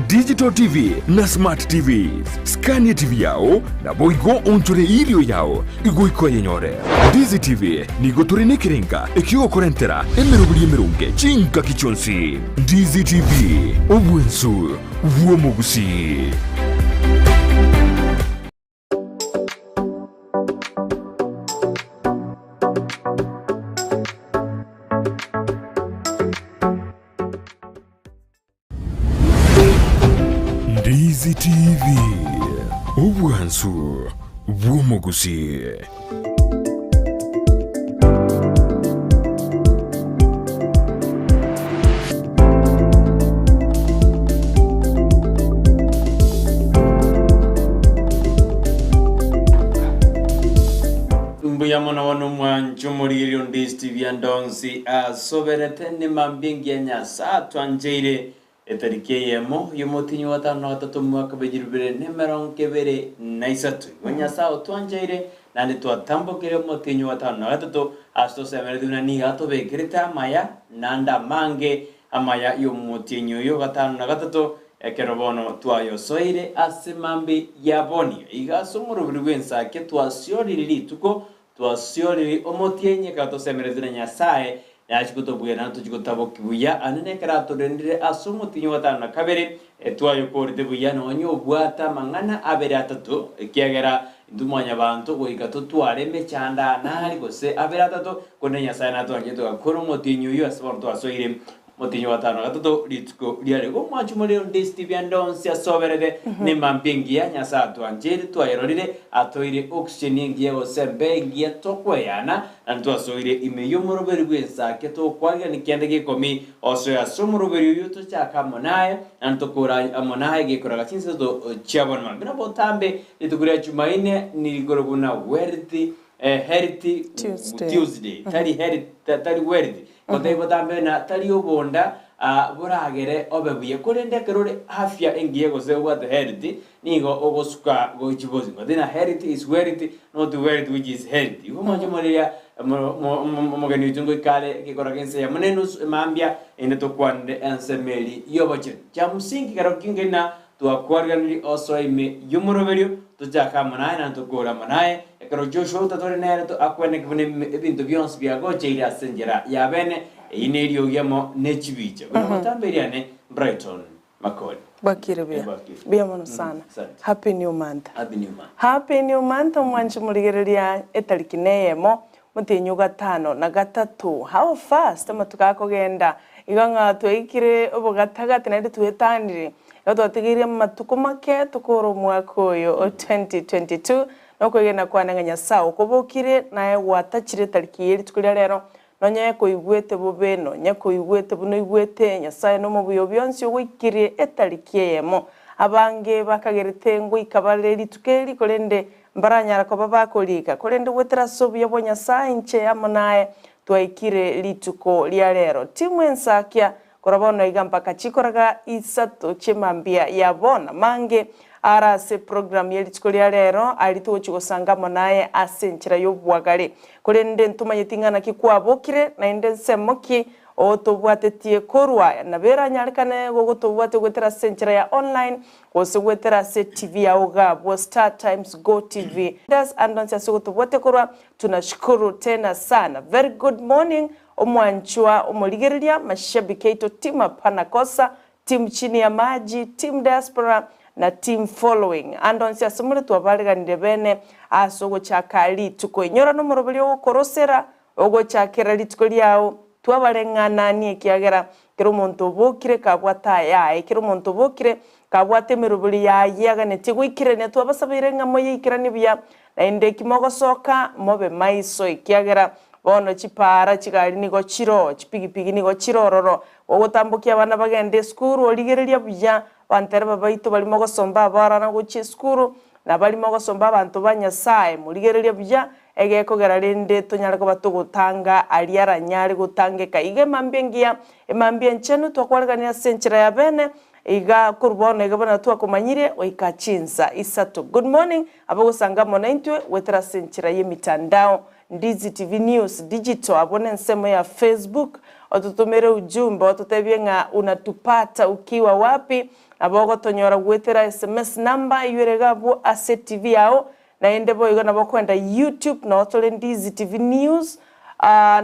Digital TV na Smart TVs. Scan TV yao naboigo onchore irio yao igoika oyenyore. Ndizi TV nigo tore nekerenga ekiogokorentera emeroberi emeronge chingaki chionsi. Ndizi TV, obwensu bw'omogusii. Ndizi TV, obwansu bw'omogusii. Mbuya mono bono omwancho omorigereria Ndizi TV ande onsi asoberete nemambia engiya Nyasae atwancheire etariki eyemo y'omotienyi wa gatano na gatato omwaka bw'echilifu bibere na emerongo ebere na isato. Igo Nyasae otwancheire naende twatambokire omotienyi wa gatano na gatato ase tosemeretie buna nigo atobekerete amaya naende amange amaya y'omotienyi oyo o gatano na gatato ekero bono twayosoeire ase mambia ya bono. Iga ase omoroberi bw'ensake twasiorire rituko Twasiorire omotienyi ekero tosemeretie na Nyasae, nachie gotobwera na tochie gotabokia buya, ande nekero atorendire ase omotienyi o gatano na kabere, twayokorete buya nonya obwate amang'ana abere atato, ekiagera intwe mwanyabanto goika totware emechando ane gose abere atato, korende Nyasae natwanchete togakora omotienyi oyio ase bono twasoire Omotienyi o gatano na gatato, rituko riare omwancho omorero ndesiti biande onsi asoberete, nemambia engiya Nyasae atwancheire twayerorire, atoeire oxygen engiya gose embeo engiya tokweyana, naende twasoire ime y'omoroberi bw'ensake tokwarigania kianda gi'ekomi, osoe ase omoroberi oyio tochake amo naye, naende tokore amo naye gekoraga chinsato chia bono mambia. Na botambe rituko ria Jumaine nirikore buna wealth Health Tuesday. Tuesday, tari health tari wealth Gotebia botambe ng'a tari obonda boragere obe buya, korende ekero ore afya engiya gose obwate health, nigo ogosuka gochia bosio. Gotebia ng'a health is wealth, not wealth which is health. Igo mwanche moriria omogeni oito ngoika are egekora gia ense eyemo na enusu emambia, erinde tokwanere ensemo eria y'obochenu. Kia msingi kero kinge ng'a Twakwariganirie osoa ime y'omoroberio, tochake amo naye naende tokore amo naye. Ekero Joshua otatore nere akweneke buna ebinto bionsi biagocheire ase enchera ya bene, eyio neriogi amo ne chibicha. Buna botambe riane, Brighton Makori. Bwakire buya. Bwakire. Mbuya mono sana. Asante. Happy new month. Happy new month. Happy new month omwanchi morigereria etariki neyemo motienyi ogatano na gatato. How fast amatuko akogenda iga ng'a twaikire obogatagati naende twetanire igo twatigeire amatuko make tokore omwaka oyo o 2022 nokwegena kwane ng'a Nyasae okobokire naye gwatachire etariki eye rituko ria rero nonye koigwete bobe nonye koigwete buna oigwete Nyasae nomobuya o bionsi ogoikirie etariki eyemo. Abange bakagerete ngoika bare rituko eri korende Mbaranyara koba bakoriika, korende goetera ase obuya bwa Nyasae inche amo naye twaikire rituko ria rero. Timu ensakia korwa bono iga mpaka chikoraga isato chi'emambia ya bono amange are ase program ye rituko ria rero aria togochia gosanga amo naye ase enchera y'obwagare. Korende ntomanyeti ng'a naki kwabokire naende nsemo ki otobwatetie korwa nabo eranyarekane gogotobwatia goetera ase enchera ya online Gose goetera ase TV yao iga abwo Star Times Go TV. Das ande onsi ase ogotobwatia korwa tunashukuru tena sana. Very good morning omwanchwa omorigereria mashabiki aito team hapana kosa, team chini ya maji, team diaspora na team following. Ande onsi ase more twabareganire bene ase ogochaka rituko. Inyora nomoroberi ogokorosera ogochakera rituko riao twabareng'ananie ekiagera Kera omonto obokire kabwate ayaye, kera omonto obokire kabwate emeroberi yaye aganetie goikerania, twabasabeire ng'a moyeikeranie buya, naende eki mogosoka mobe maiso, ekiagera bono chipaara chigari nigo chiroo, chipigipigi nigo chire ororo, gogotambokia abana bagende esukuru, origereria buya abantereba baito baria mogosomba abarana gochia esukuru, na baria mogosomba abanto ba Nyasae, morigereria buya, Egekogera rende tonyare koba togotanga aria aranyare gotangeka. Iga emambia engiya, emambia enchenu, twakwareganire ase enchera ya bene, iga korwa bono iga buna twakomanyire goika chinsa isato. Good morning abagosanga amo naintwe goetera ase enchera y'emitandao, Ndizi TV News Digital abwo nensemo ya Facebook, ototomere ujumbe ototebie ng'a unatupata ukiwa wapi. Nabo ogotonyora goetera sms number eywo ere iga abwo ase etibi yao, naende boigo nabo okoenda YouTube noo tore Ndizi TV News,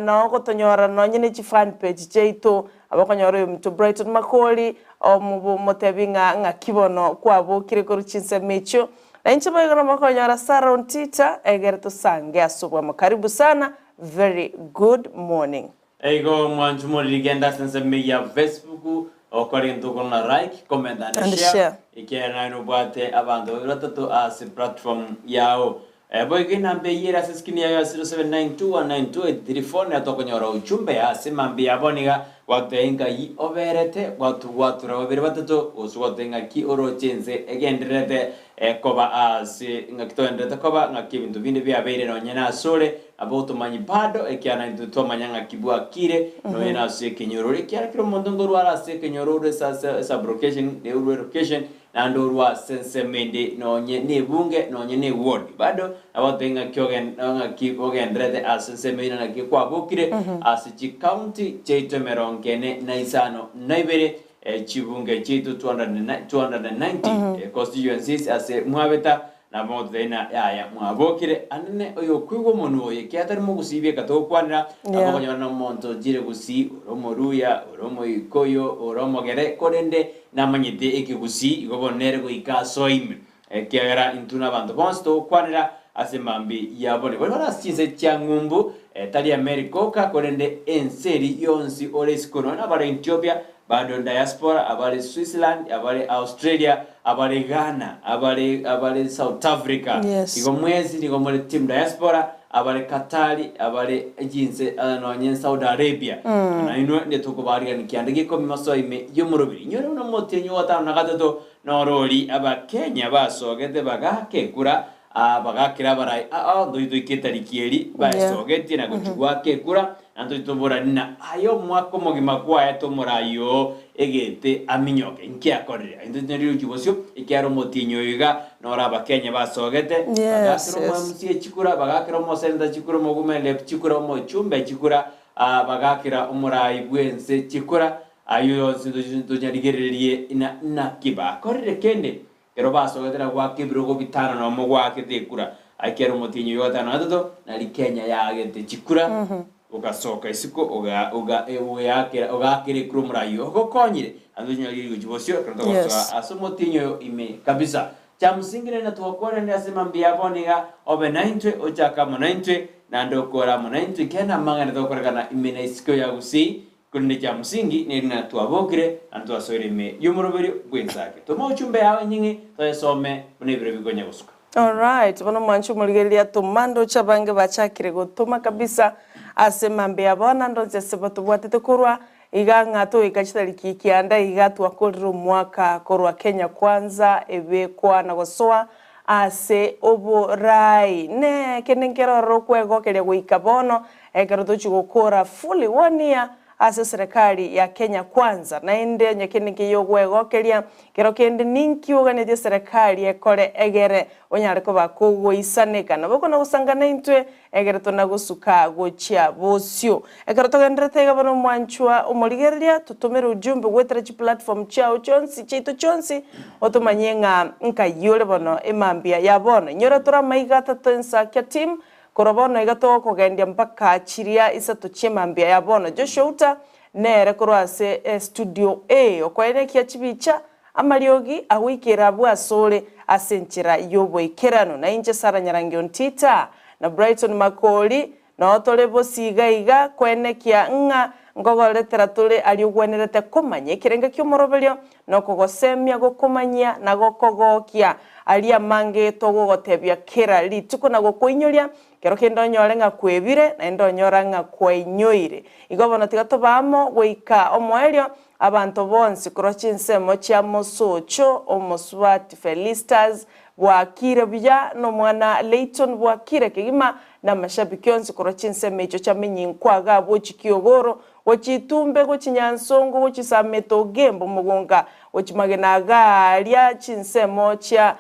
noo ogotonyora nonye ne chifan page chiaito, nabo okonyora oyominto Brighton Makori, omotebi ng'a ng'aki bono kwabokire korwa chinsemo echio. Na inche boigo nabo okonyora Sarah Ontita, egere tosange ase obwamo. Karibu sana, very good morning. Igo mwanchu moriri genda ase ensemo eyio ya Facebook okore egento okorora like, comment and And share share. ekiagera naye nobwate abanto babere batato ase platform yao. Eh, boigo enamba eyio ere ase screen yayo ya 0792192834 nero tokonyora ujumbe ase mambia yabo niga gwatotebia ng'ai oberete gwatu gwatura babere batato gose gwatotebia ng'aki oroche ense egendererete ekoba ase ng'aki togendererete koba ng'aki ebinto binde biabeire nonye nasore Nabo otomanyi bado, ekiagera intwe twamanya ng'aki bwakire, nonya nase ekenyororo, ekiagera kera omonto nkorware ase ekenyororo ase ase esublocation, orwe location, naende orwe ase ensemo ende, nonye na ebunge, nonye na eward. Bado nabo ototebie ng'aki ogen ng'aki ogendererete ase ensemo eyio na ng'aki kwabokire ase chicounty chiaito emerongo ene na isano na ibere, chibunge chiaito 290, constituencies ase mwabeta, Nabo mogototebia ng'a yaya, mwabokire. Anene oyokoigwa omonwa oyo, ekiagera tari mogusii bieka togokwanera, nabo Yeah. okonyora nomonto ochire gusii, ore Omoruya, ore Omoikoyo, ore Omogere, korende namanyete ekegusii, igo bono nere goika asoe ime. Ekiagera intwe nabanto bonsi togokwanera ase mambia ya bono. Baria bare ase chinse chia ng'umbu, tari America oka, korende ense eria yonsi ore isiko, nonya nabare Ethiopia, Bado diaspora, abare Switzerland, abare Australia, abare Ghana, abare abare South Africa. Yes. Igo mwensi nigo more team diaspora, abare Qatar, abare chinse ah, nonye Saudi Arabia. Na inwe nde tokobarigani kianda gikomi masoa ime y'omorobiri. Inyore buna omotienyi o gatano na gatato norori Abakenya basogete bagaka ekura ah, bagakera abarai ah, ah, ntochi toike etariki eri baesogetie na gochi goaka ekura Na ntoche toboranie na aye omwaka omogima kwaete omorai oo egete aminyoke. Inki akorire? Aye ntoche rirochio bosio, ekiagera omotienyi oyo iga noro Abakenya basogete, Yes, bagakera yes. omo-MCA chikura, bagakera omoseneta chikura, omowomen rep chikura, omochumbe chikura, ah, bagakera omorai bw'ense chikura. Ayio yonsi ntoche tonyarigererie ng'a naki bakorire kende. Ekero basogete na goaka ebirogo bitano nomo goakete ekura, ekero omotienyi oyo gatano na gatato, nari Kenya yaagete chikura, ogasoka isiko oga oga ogeakera ogaakera ekura omorai oyo ogokonyire. Naende onyore rigochi bosio ekero togosoa Yes. ase omotienyi oyo ime kabisa. Chamusingi naende twakwanire ase mambia ya bono iga, obe naintwe, ochake amo naintwe, naende okore amo naintwe, ekiagera namang'ana togokorekana ime na isiko ya Gusii, Korende kia mosingi neri ng'a twabokire naende twasoire ime y'omoroberio bw'ensake. Toma ochumbe yao enying'e toyesome buna ebiro bikonya gosuka. Alright, bono mwanche omorigereria toma ndoche abange bachakire gotoma kabisa ase mambia bono ndonche ase batobwatete korwa iga ng'a togoika chitariki kianda iga twakorire omwaka korwa Kenya Kwanza ebekwa na gosoa ase oborai. Ne kende nkere ororo okwegokeria goika bono Ekero tochia gokora fully one year ase eserekari ya Kenya Kwanza, naende onye kende nkeiyo ogwegokeria, kero kende ninki oganetie eserekari ekore egere onyare koba kogoisaneka. Nabo okona gosanga naintwe egere tona gosuka gochia bosio. Ekero togendererete iga bono omwanchwa omorigereria, totomere ujumbe goetera chiplatform chiao chionsi chiaito chionsi otomanyie ng'a nkai ore bono emambia ya bono. Inyora tore amaiga atato ensakia team Korwa bono iga togokogendia mpaka chiria isato chi'emambia ya bono. Joshua Uta nere korwa ase estudio A okoenekia chibicha, amariogi agoikera abwo asore ase enchera y'oboikeranu. Na inche Sarah Nyarangi Ontita na Brighton Makori noo tore bosio iga iga koenekia ng'a nkogoretera tore aria ogwenerete komanya ekerenga ki'omoroberio na okogosemia gokomanyia na gokogokia aria amange togogotebia kera rituko na gokoinyoria, kero kende onyore ng'a kwebire, naende onyora ng'a kwainyoire. Igo bono tiga tobe amo goika omoerio, abanto bonsi korwa chinsemo chia mosocho omosubati Felistas bwakire buya, na omwana Leighton bwakire kegima, na amashabiki onsi korwa chinsemo echio chiamenyinkwa iga abwo chikiogoro, Gochitumbe, gochinyansongo, gochisameta ogembe omogonga, gochimagena aaria chinsemo chia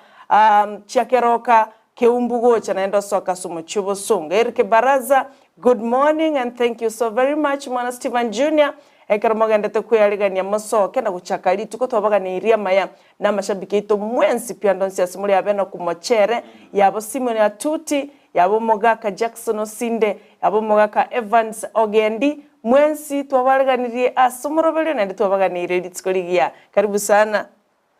chia keroka keumbu gocha naende osoke ase omochie obosongo. Eric Baraza, good morning and thank you so very much mwana Stephen Junior. Ekero mogendete kwearigania mosoke na gochaka rituko twabaganeirie amaya na amashabiki aito mwensi pi ande onsi ase more abe nokomochere, yabo Simon Atuti, yabo omogaka Jackson Osinde, yabo omogaka Evans Ogendi, mwensi twabaariganirie ase omoroberio naende twabaganeirie rituko rigiya. Karibu sana.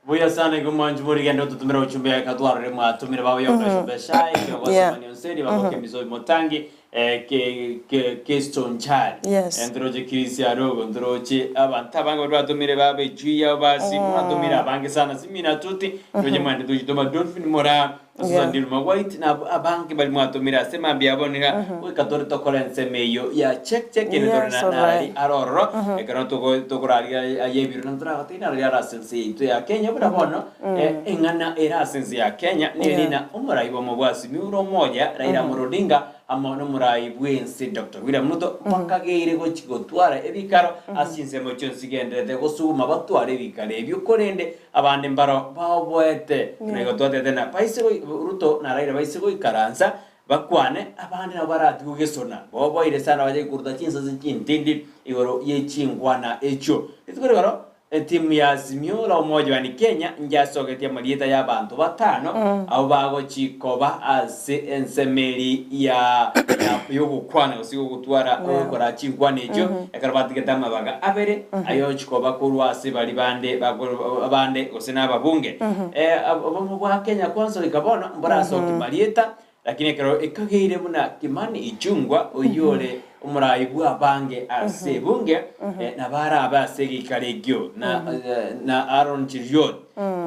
Buya sana igo mwanchi morigende ototumire ochumbe eka twarore mwatumire baba yokoresha beshai kiogosi Yeah. mani onseri baba kemiso motangi eh, ke ke kesto nchari Yes. entoroche kirisi arogo ntoroche abanto abange bari batumire baba echuya basi mwatumire abange sana simina tuti ndoche mwende tuchitoma dolphin mora Susan Yeah. Dilma White na abange bari mwatumire ase mambia abo niga goika tore tokore ensemo eyio ya check check ere tore Yes, na alright. narari arororo ekero togo tokoraria aye ebiro na toragotebi narari ase ense yaito ya Kenya buna bono eh, eng'ana ere ase ense ya Kenya neri Yeah. na omorai bw'omo bwa Azimio la Umoja Raila Amolo Odinga amo nomorai bw'ense Doctor William Ruto bakageire gochi gotwara ebikaro ase chinsemo chionsi genderete gosuguma batware ebikaro ebio korende Abande mbaro baoboete, na igo twatete na baise goi Ruto na Raila baise goikaransa bakwane, abande nabo baratigwe gesona. Boboire sana bache koruta chinsase chintindi igoro ye chinkwana echio. Rituko rigoro etimu ya Azimio la Umoja One Kenya njasogetie amarieta ya abanto batano abwo bagochi koba ase ensemo eri ya ya yogokwana gose yogotwara gokora chinkwana echio Ekero batigete amabaga abere, ayochia koba korwa ase baria bande abande gose nababunge. Obomo bwa Kenya Kwanza goika bono mborasoki marieta, lakini ekero ekageire buna Kimani Ichung'wa oyio ore omorai bw'abange ase ebunge, nabo arabe ase egeikaro ekio na na Aaron Cheruiyot,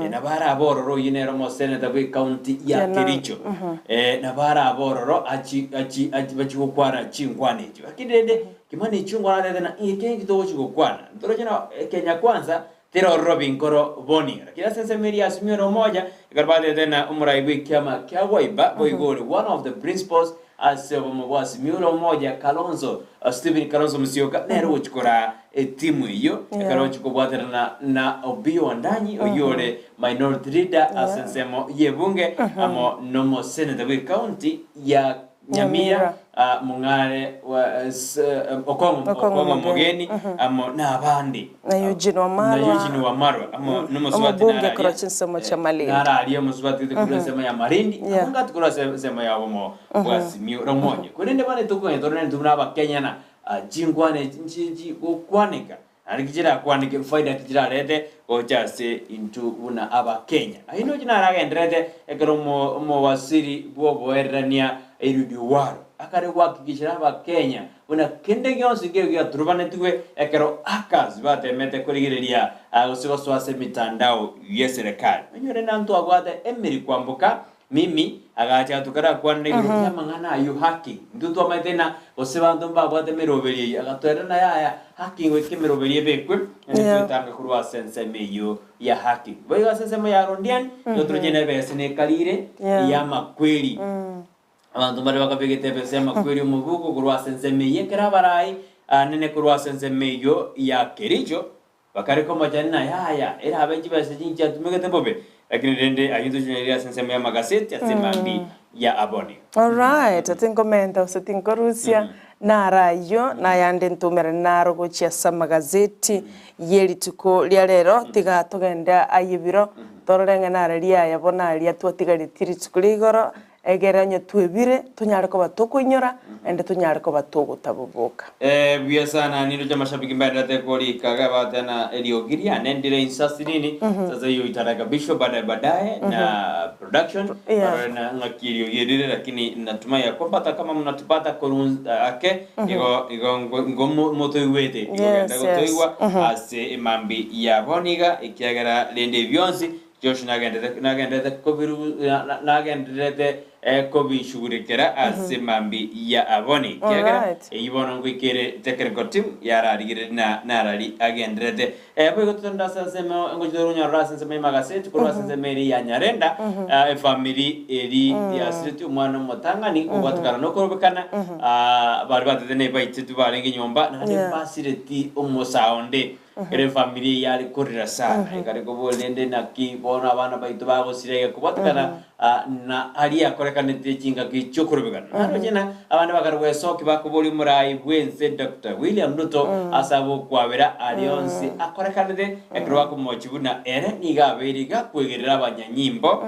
nabo arabe ororo oyio nere omoseneta bw'ecounty ya Kericho, nabo arabe ororo achi achi achi bachie gokwana chinkwana echio. Lakini rende Kimani Ichung'wa aratete na eke inki togochia gokwana, ntoroche na Kenya Kwanza tera ororo binkoro boni. Lakini ase ensemo eria Azimio la Umoja ekero batete na omorai bw'ekiama kia Wiper boigo ore one of the principals ase obomo bwa Azimio la Umoja Kalonzo Stephen Kalonzo Musyoka nere ogochia koraa etimu eyio ekero ogochia kobwaterana na Opiyo Wandanyi oyio ore minority leader ase ensemo y'ebunge amo nomoseneta bw'ecounty ya Nyamira, Mong'are Okong'o Okong'o Okong'o Mogeni Mogeni amo nabande Na Eugene Wamalwa. na Eugene Wamalwa amo nomosubati Omobunge nararia korwa chinsemo chia Malindi. nararia omosubati gete korwa ensemo ya Malindi Yeah. abwo ngati korwa ase ensemo ya obomo bwa Azimio la Umoja korende bono tokogenda torore intwe buna abakenya na chinkwana echi nchi gokwaneka Naende ki chirakwaneke faida ki chirarete gocha ase intwe buna Abakenya? Ayio nochi naragendererete ekero omo omowasiri bw'oboererania Eliud Owalo akare gohakikishera Abakenya buna kende gionsi nkeiyo giaturubanetigwe ekero hackers batemete korigereria gose gosoa ase emitandao y'eserekari. Onyore nantwabwate Emily Kwamboka Mimi agacha tokarakwanera igoro ri'amang'ana ayio haki. Intwe twamaete ng'a gose banto mbabwate emeroberio eyio, agatoerera na yaya haki goika emeroberio ebekwe, naende twetange korwa ase ensemo eyio ya haki. Boigo ase ensemo ya Londiani, nigo toroche nebese nekarire y'amakweri. Abanto mbare bakabegete ebese y'amakweri omobuko korwa ase ensemo eyio ekero abarai anene korwa ase ensemo eyio ya Kericho Bakareka omachani na yaya, erabe chibesa chinche atumegete bobe, lakini rende ayio tochinyarire ase ensemo y'amagaseti ase emambi ya aboni. Alright, tinkomenta gose tinkorusia, naro ayio nayande ntumerane naro gochia ase amagazeti ye rituko ria rero, tiga togende aye ebiro, torore ng'a nare riaya bono aria twatigaretie rituko ria igoro, Egere onye twebire, tonyare koba tokoinyora, naende tonyare koba togotaboboka. Eh, buya sana nindoche amashabiki mbaenderete korika iga bagoteba eriogi riane ndire insasi nini sasa hiyo itarekebishwa baadaye baadaye na production Yeah. barore na ng'aki eriogi erire lakini natumai ya kwamba hata kama mnatupata korwa ake igo igo ngo- ngo mo- motoigwete igo Yes, genda yes. gotoigwa ase emambi ya bono iga ekiagera rende bionsi Joshua nagenderete nagenderete kobiru na- na- nagendererete eh, kobishughulikera ase mambi ya aboni ekiagera Alright. eyio bono ngoikere technical team yararigereria na narari agendererete eh, boigo totende ase ensemo ngochi toronyorora ase ensemo y'emagaseti korwa ase ensemo eri ya Nyarenda ah, efamiri eri yasiretie omwana omotang'ani kobwatekana na okorobekana ah, baria batete nebaiteti barenge nyomba naende Yeah. mbasireti omosaonde. Ere efamiri eyio yare korera sana, ekare koboria rende naki bono abana baito bagosira iga kobwatekana na aria akorekanete chingaki chi'okorobekana. Naroche ng'a abande bakare gwesokia bakoboria omorai bw'ense Doctor William Ruto ase agokwabera aria onsi akorekanete ekero bakomochia buna ere nigo abeire iga kwegerera abanyanyimbo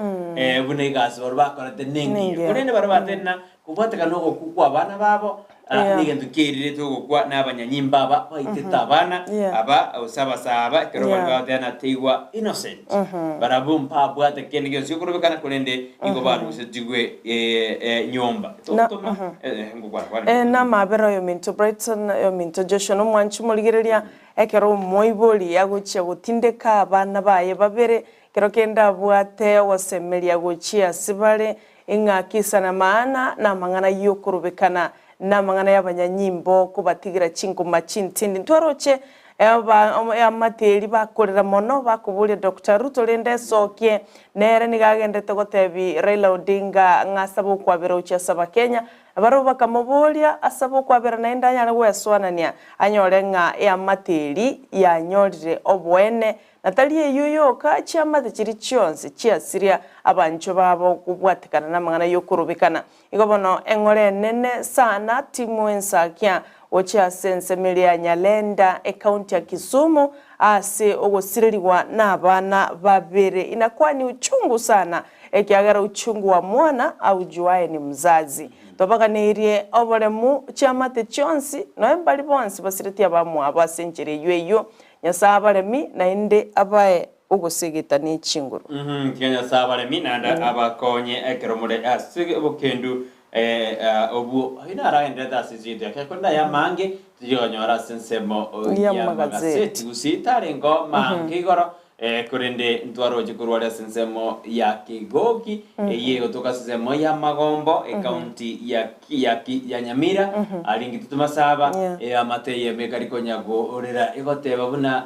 buna egasi barabwo bakorete nengiya. Nengiya. Korende barabwo bateba ng'a Kobwatekana nogokwa kw'abana babo, Yeah. negento kiaireretwe ogokwa nabanyanyimba aba baitete abana Yeah. aba gose abasaa aba ekero Yeah. baria bagoteba na teigwa innocent. Barabwo mbabwate kende gionsi okorobekana korende nigo barusetigwe eh, eh, nyomba. Na- Totoma eh, ngokwana kwane. Eh, namabera oyominto Brighton, oyominto Joshua nomwanchi morigereria, ekero omoibori agochia gotindeka abana baye babere, ekero kende abwate ogosemeria gochia ase bare, Ing'aki isana maana namang'ana y'okorobekana, na amang'ana y'abanyanyimbo kobatigira chingoma chintindi. Ntwaroche eamate bakorera mono bakoboria Doctor Ruto rende esokie, nere nigo agenderete gotebi Raila Odinga ng'a asabe okwabera gochia ase abakenya. Barabwo bakamoboria asabe okwabera naende anyare gwesoanania anyore ng'a eamate eri yanyorire oboene Na tari eyio yoka, chiamate chiria chionsi chiasiria abanchwa babo kobwatekana namang'ana y'okorobekana. Igo bono eng'ora enene sana timwensakia gochia ase ensemo eria ya Nyalenda, ecounty ya Kisumu, ase ogosirerigwa nabana babere. Inakuwa ni uchungu sana, ekiagera uchungu wa mwana aujuaye ni mzazi. Tobaganeirie oboremu chiamate chionsi, noe mbari bonsi basiretie abamwabo ase enchera eyio eyio, Nyasae abaremi, naende abae ogosegeta ne chinguru. Tiga Nyasae abaremi naende abakonye ekero more ase obokendu obwo. Ayio naro agendererete ase ense yaito ya Kenya, korende aya amange tochia konyora ase ensemo y'amagaseti. Gose tarengeo mange igoro, korende ntwaroche korwa are ase ensemo ya Kegogi, eyio egotoka ase ensemo y'amagombo, ecounty ya ya Nyamira, aria Ngitutu Masaba, eamate eyemo ekari konya korera egoteba buna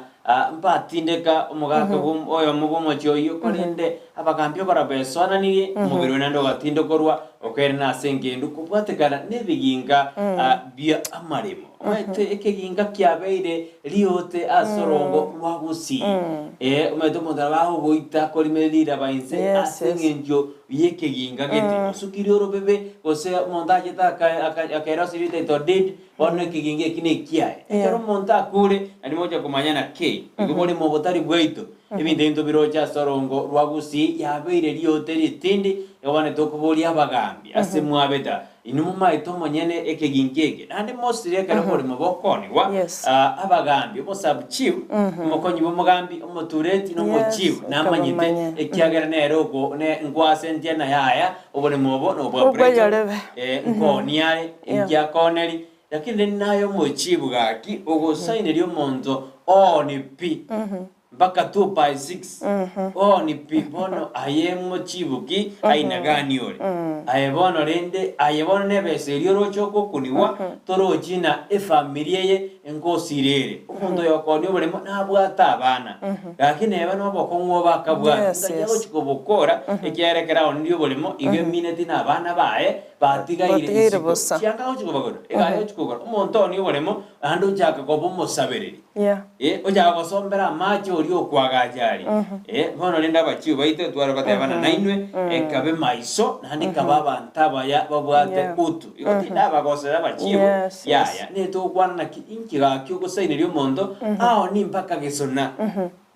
mbatindeka omogaka oyomo bw'omochie oyio, korende abagambi okora besoananirie, omobere oye naende ogatindekorwa, okairana ase engendu kobwatekana nebiginka bia amaremo. Omanyete ekeginka kiabeire riote ase orongo rwa gusii. Ee, omanyete omonto nabo agogoita akorimere riraba inse ase eng'encho y'ekeginka gete, osukirie orobebe, gose omonto achete aka- aka- akaeroseria title deed, bono ekeginka eki nekiaye. Ekero omonto akure, naende mogocha komanya naki, igo borimo obotari bwaito, ebinto ebi ntobiroche ase orongo rwa gusii, yabeire riote ritindi, igo bono tokoboria abagambi ase mwabeta, inwe momaete omonyene ekeginka eke, naende mosire ekero borimo bokoonigwa, Yes. abagambi, omosabu chief, omokonyi bw'omogambi, omotureti, na Yes, omochief, namanyete, akabamanya. ekiagera nere oko ne nkwasentia naye aya, oborimo obo nobwa Brighton, Obw'eyorebe. nkoonia are, Yeah. inki akooneri, lakini rende naye omochief gaki, ogosaineria omonto ooni pi, Mpaka two by six oo pi bono aye mochibu ki aina gani ore? Aye bono rende aye bono nebesa eria oroche ogokunigwa torochi na efamiri eye nkosira ere. Omonto oyo okonia oboremo nabwate abana gaki neba nobokong'u obo akabwate Yes, ng'ai yes. agochi kobokora ekiagera ekero aonirie oboremo igo emineti na abana baye batigaire Batigaire isiko. bosa. Chianga agochi kobagora egari agochi kogora omonto oonie oboremo naende ochaka koba omosabereri. Yeah. Eh, ochaka gosombera amache oria okwagacha aria. Eh, bono rende abachiu baito tware gotebana nainwe, ekabe maiso, naende ekabe abanto abaya babwate Yeah. utu. Igo tindabagosera abachiu, Yes, yes. yaya, netogokwana naki inki gaki ogosaineria omonto, ao nimpaka gesona.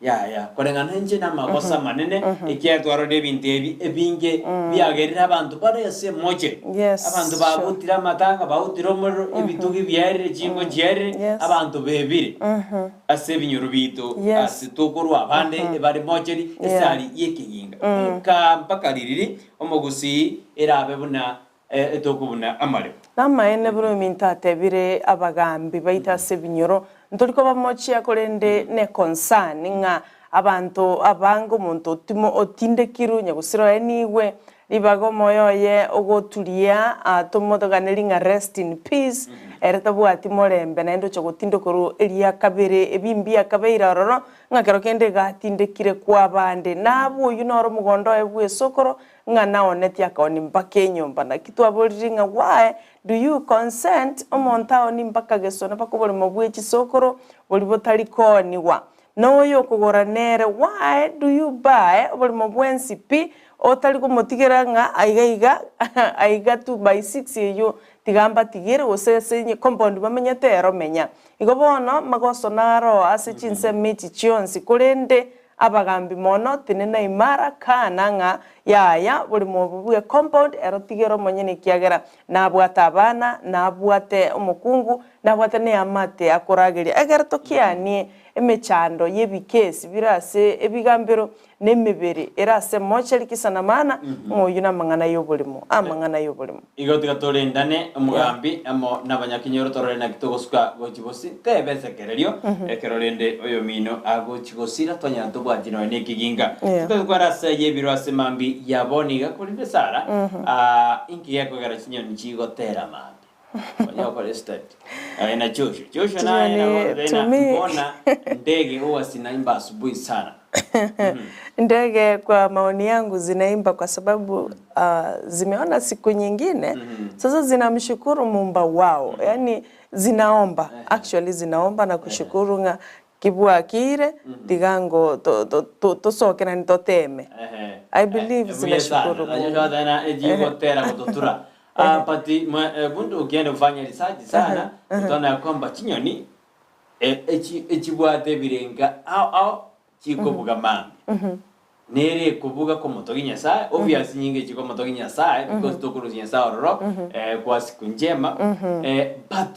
Yaya, koreng'ana inche namagoso amanene, ekiagera twarorire ebinto ebi ebinge biagerire abanto bare ase emocheri. Yes, Abanto sure. babutire amatanga, bautire omorero, ebitugi biaerire, chingo chiaerire, Yes. abanto bebire ase ebinyoro biaito Yes. ase tokorwa abande ebare mocheri Yeah. esari y'ekeginga. Nka mpaka ririri omogusii erabe buna etokobuna amaremo. Namaene buna ominto atebire abagambi baito ase ebinyoro, ntori koba mochia korende ne concern ng'a abanto abange omonto otimo otindekirwe onye gosira oye nigwe ribaga omoyo oye ogoturia tomotoganerie ng'a rest in peace. Ere tabwati morembe naende ocha gotindekorwa eria kabere, ebimbi akabeire ororo, ng'a kero kende iga atindekire kw'abande. Nabwo oyio noro omogondo oye bw'esokoro, ng'a naonetie akaoni mpaka enyomba. Naki twaborire ng'a why do you consent omonto aoni mpaka gesona mpaka oboremo bwe chisokoro boria botari koonigwa. Na oyo okogora nere why do you buy oboremo bwensi pi otari komotigera ng'a aiga iga aiga tu by 6 eyio tiga mbatigere gose ase compound bamenyete ero menya. Igo bono magoso naro ase chinsemo echi chionsi korende Abagambi mono tinena imara kana ng'a yaya borimo obo bwe compound ero tigera omonyene ekiagera nabwate abana, nabwate omokungu, nabwate neamate akorageria egere tokianie emechando yebikesi bire ase ebigambero na emebere ere ase mortuary kisa na maana ng'a oyio namang'ana yoborimo amang'ana yoborimo. Igo tiga torendane omogambi amo nabanyakenyoro torore naki togosuka gochia bosio. Teba esekererio, ekero rende oyomino agochia gosira twanyara tobwati nonya nekeginga. Yeah. Totagete kwara ase ayio ebiro ase mambia ya bono iga korende Sara, ah, inki gekogera chinyoni chigotera mambia? Onya gokora estudy. Aye na Joshua. Joshua naye Chinyoni, nabo to tena me- mbona ndege huwa zinaimba asubuhi sana. Ndege kwa maoni yangu zinaimba kwa sababu zimeona siku nyingine sasa zinamshukuru muumba wao yaani zinaomba actually zinaomba na kushukuru ng'a kibwakire tiga ngo tosoke naende toteme I believe zinashukuru Mungu. Ejigotera gototura but bundu ukienda kufanya research sana utaona ya kwamba chinyoni echibwate ebirenga ao ao chikobuga mambia. Nere ekobuga komotogia Nyasae, obvious nyinge chikomotogia Nyasae because tokorusia Nyasae ororo kwa siku njema, but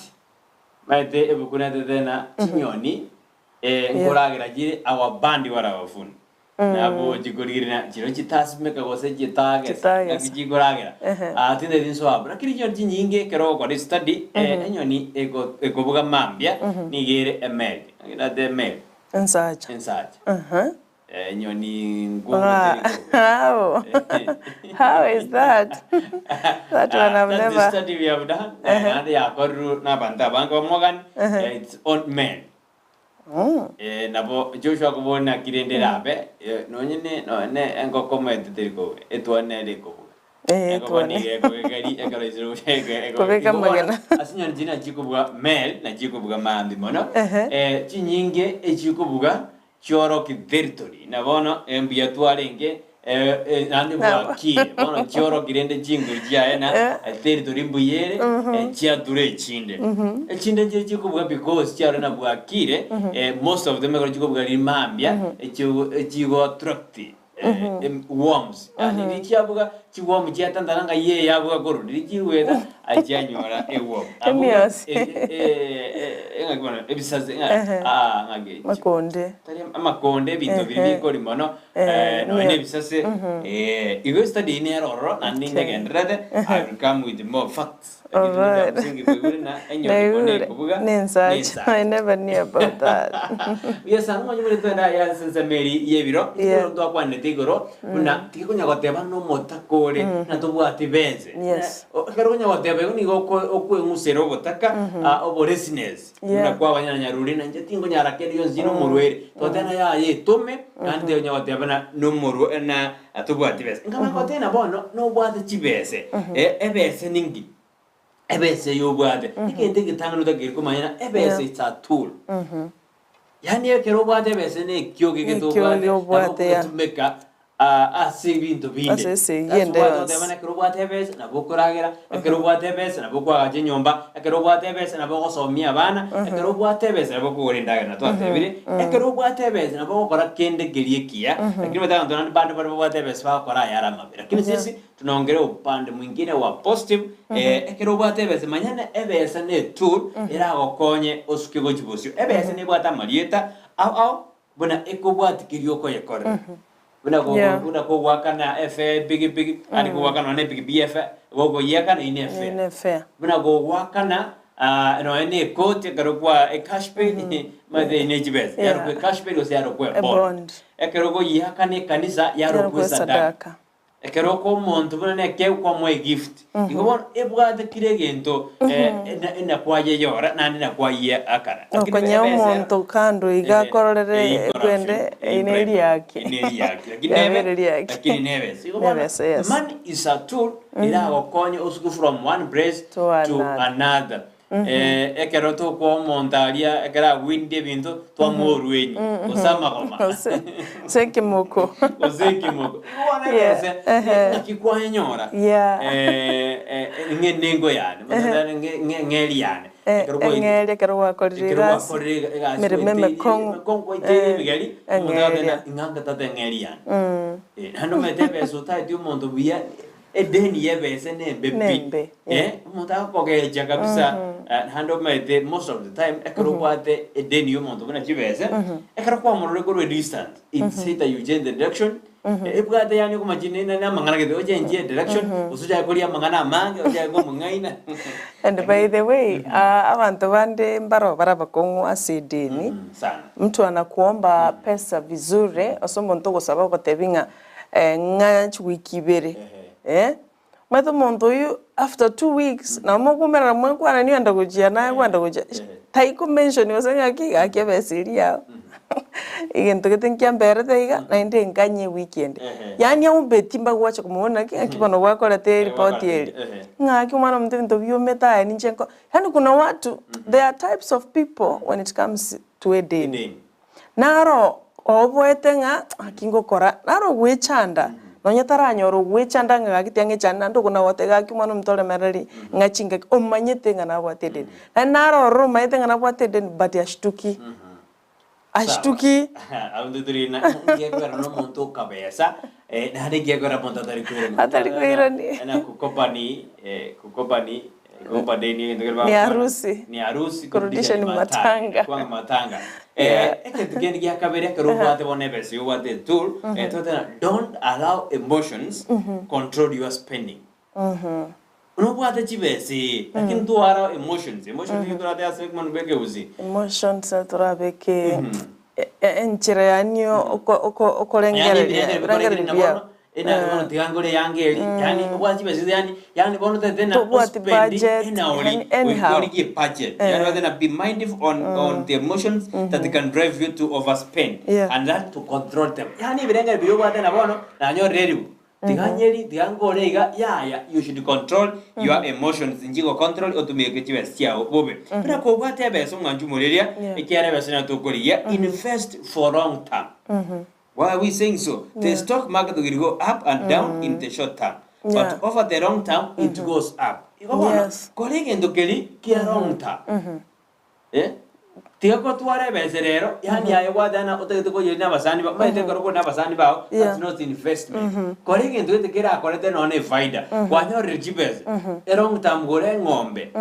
maete ebuku netete na chinyoni nkoragera chire our band ware abafuni. Nabo chikorigereria chiria chitasimeka gose chitagesa Chitagesa. ng'aki chikoragera. Ah, tintageti nsoe abwo. Lakini chinyoni chinyinge ekero ogokora estudy, enyoni eko ekobuga mambia nigo ere emeli. Naki ndatebe emeli? Ensacha. Ensacha. Aha. Enyoni nkungu Ah, teri kobuga. how? How is that? That one Ah, I've that's the never. study we have done. Naende yakorirwe na abanto abange bamogani, it's on men. Nabo Joshua akobora naki rende erabe, nonye ne nonye ne engoko omanyete teri kobuga, etuoni nere ekobuga. Eh, Engoko etuoni. nigo ekogekeri ekero isire gocha eke- eko- Kobeka igo bono, amagena. ase chinyoni chiria nachi chikobuga male, nachi chikobuga maambia mono, Ehe. chinyinge echiikobuga chioroki territory, na bono mbuya twarenge naende Nabo. bwakire, bono chioroki rende chinguru chiaye na territory mbuya ere, chiatura echinde. Echinde nchire chikobuga because chiarora na bwakire, most of them ekero chikobuga riria mambia, echio echigo attract worms, yaani riria chiabuga chiworm chiatantana ng'a eye yabuga korwa, riria chigweta aye chianyora eworm. Abwo Emiosi. ng'aki bono ebisase ng'a aa ng'aki Makonde. Tari amakonde ebinto biria Ehe. bikori mono Eh, nonya mio- ebisase igo estudy eye nere ororo naende ninyegendererete I will come with more facts Lakini Alright. bia msingi koigure na enyoni mono Naigure. ekobuga Nensacha. nensacha. I never knew about that. Buya sana omanye buna twende aya ase ensemo eri y'ebiro Yeah. ekero twakwanete igoro buna tigikonya goteba nomotaka ore na tobwati bense Yes. Ekero okonya goteba igo nigo okweng'usera obotaka oboresiness Yeah. buna kwabanyana nyaruri na inche tinkonyara kende gionsi inde omorwaire. Totebe ng'a yaya etome naende tonya goteba ng'a nomorwa na tobwati chibesa. Nkaba ngoteba ng'a bono nobwate chibese, ebese ninki? Ebese eye obwate, egento egetang'ani otakeire komanya ng'a ebese Yeah. it's a tool. Yaani ekero obwate ebese na ekioge gete Ekioge obwate, nabo obwate, yeah. okogetumeka ase ebinto binde. Ase esegi That's ende why yonsi. togoteba ng'a ekero obwate ebese nabo okoragera, ekero obwate ebese nabo okoagacha enyomba, ekero obwate ebese nabo ogosomia abana, ekero obwate ebese nabo okogora endagera na twatebire, ekero obwate ebese nabo ogokora kende keria ekiya, lakini omanyete abanto naende bande bare babwate ebese bagokora ayare amabe. Lakini sisi Tunaongerea upande mwingine wa positive, ekero obwate ebesa manya ng'a ebesa ne etool eragokonye osuke gochia bosio. Ebesa nebwate amarieta ao ao buna ekobwati keria okoyekorera. Buna go- Yeah. buna kogoakana efare epikipiki, yaani kogoakana nonya na epikipiki efare, gokoyiakana eyio ne efare. Eyio ne efare. Buna kogoakana nonya na ekoti ekero kwa ecash pay, omanyete eyio ne chibesa, Yeah. yarokwa ecash pay gose yarokwa ebond. Ebond. Ekero okoyiakana ekanisa yarokwa Yarokwa esadaka. esadaka. Ekero okoa omonto buna nekeegwa kwamoa egift, igo bono ebwate kera egento nakwayeyora naende nakwayeakana. Lakini Okonyea ebesa ero omonto kando iga ehe, akororere eyi corruption, ekwende eyi eye bribery, neriaki. eye neriaki. Lakini nebe Yabere riaki. lakini nebesa. Igo bono Nebesa, yes. money is a tool eragokonye osuke from one place To to another. another. Ekero tokoa omonto aria ekero agwinire ebinto, twamoa orwenyi, gose amagoma. Gose gose ekemoko. Gose ekemoko. Igo bono Yeah, ebese, ehe. ng'aki kwayenyora? Yeah. Ng'e nengo yane, gose ng'e ng'e ng'eri yane. Eh, Ekero gwaite- eng'eria ekero gwakorire ekero egasi, gwakorire ega- egasi emeremo gwaiteire emekong'u, emekong'u gwaiteire eh, ebigeri, omonto eng'eria. agoteba ng'a ing'a tata eng'eri yane. Naende omanyete ebesa otaeti omonto buya, Edeni y'ebese nembe pi. Nembe, yeah. Eh, omonto agokogecha kabisa eh, naende omanyete most of the time ekero obwate edeni y'omonto buna chibese, ekero kwamorora korwa edistance, it's either you change the direction, eh, ebwate yaani okomachia ne- ne- namang'ana gete ochenchie edirection, gose ochake koria amang'ana amange, ochake komong'aina. And by the way, ah, abanto bande mbaro bare abakong'u ase edeni, Sana. mtu anakuomba pesa vizuri, ase omonto ogosaba ogotebi ng'a Ng'a chiwiki ibere, eh, omanyete omonto oyio after 2 weeks nabo mokomerana mwekwanani ogenda gochia naye kwenda gochia taiko mention gose ng'aki gaki ebesa eria yao egento gete nkiamberete iga naende nkanye ewiki ende. Yaani aombeti mpaka gwacha komobuna naki ng'aki bono gwakorete eripoti eri, ng'aki omwana omonto ebinto biomete aye ninche nko yaani kuna watu there are types of people when it comes to edeni. Naro oboete ng'a gaki ngokora, naro ogwechanda, nonya taranyora ogwechanda ng'a gaki tiang'echande naende okona goteba gaki omwana ominto oremereri ng'a chingaki, omanyete ng'a nabwate edeni. Naende naro ororo omanyete ng'a nabwate edeni but ashtuki, ashtuki. Sawa. Abwo tori na ngekwera na omonto okabesa, naende ngekwera omonto atari koirania. Atari koirania. Na kukopa ni kukopa ni Kukopa deni egento kere Ni bagokwana. harusi. Ni harusi Kurudisha ni matanga. Kwanga matanga. Yeah. Eh, egento kende gia kabere ekero obwate bono ebesa igo obwate etool, eh, toteba don't allow emotions control your spending. Nobwate chibesa ee, lakini to allow emotions, emotions nigo torate ase omonu bwa ekegusii. Emotions torabeke enchera yaani oko- oko- okorengereria ebirengererio biao. Tiga ngore eyanga eri, yaani obwate chibesa echi yaani yaani bono otagete na Tobwati ospend budget, enaori yaani anyhow. goika origie budget. Yaani obwate na be mindful on on the emotions that can drive you to overspend Yeah. and learn to control them. Yaani ebirengererio biria obwate na bono nanyorire eribu, tiga nyeri, tiga nkore iga, yaya you should control your emotions nchigo control otumeke chibesa chiago bobe. Buna kobwate ebesa omwanchi omoreria, Yeah. ekiagera ebesa nero tokorigia, invest for long term. Why are we saying so? The stock market will go up and down in the short term, Yeah. but over the long term it goes up. Igo bono, Yes. kora egento keri kia long term. Eh? Tiga gotwara ebesa rero, yaani aye gwateba otagete koyeria na abasani bao, omanyete ekero okore na abasani bao, Yeah. that's not investment. Kora egento gete kerakorete nonya na efaida, kwanyorire chibesa, e long term gora eng'ombe,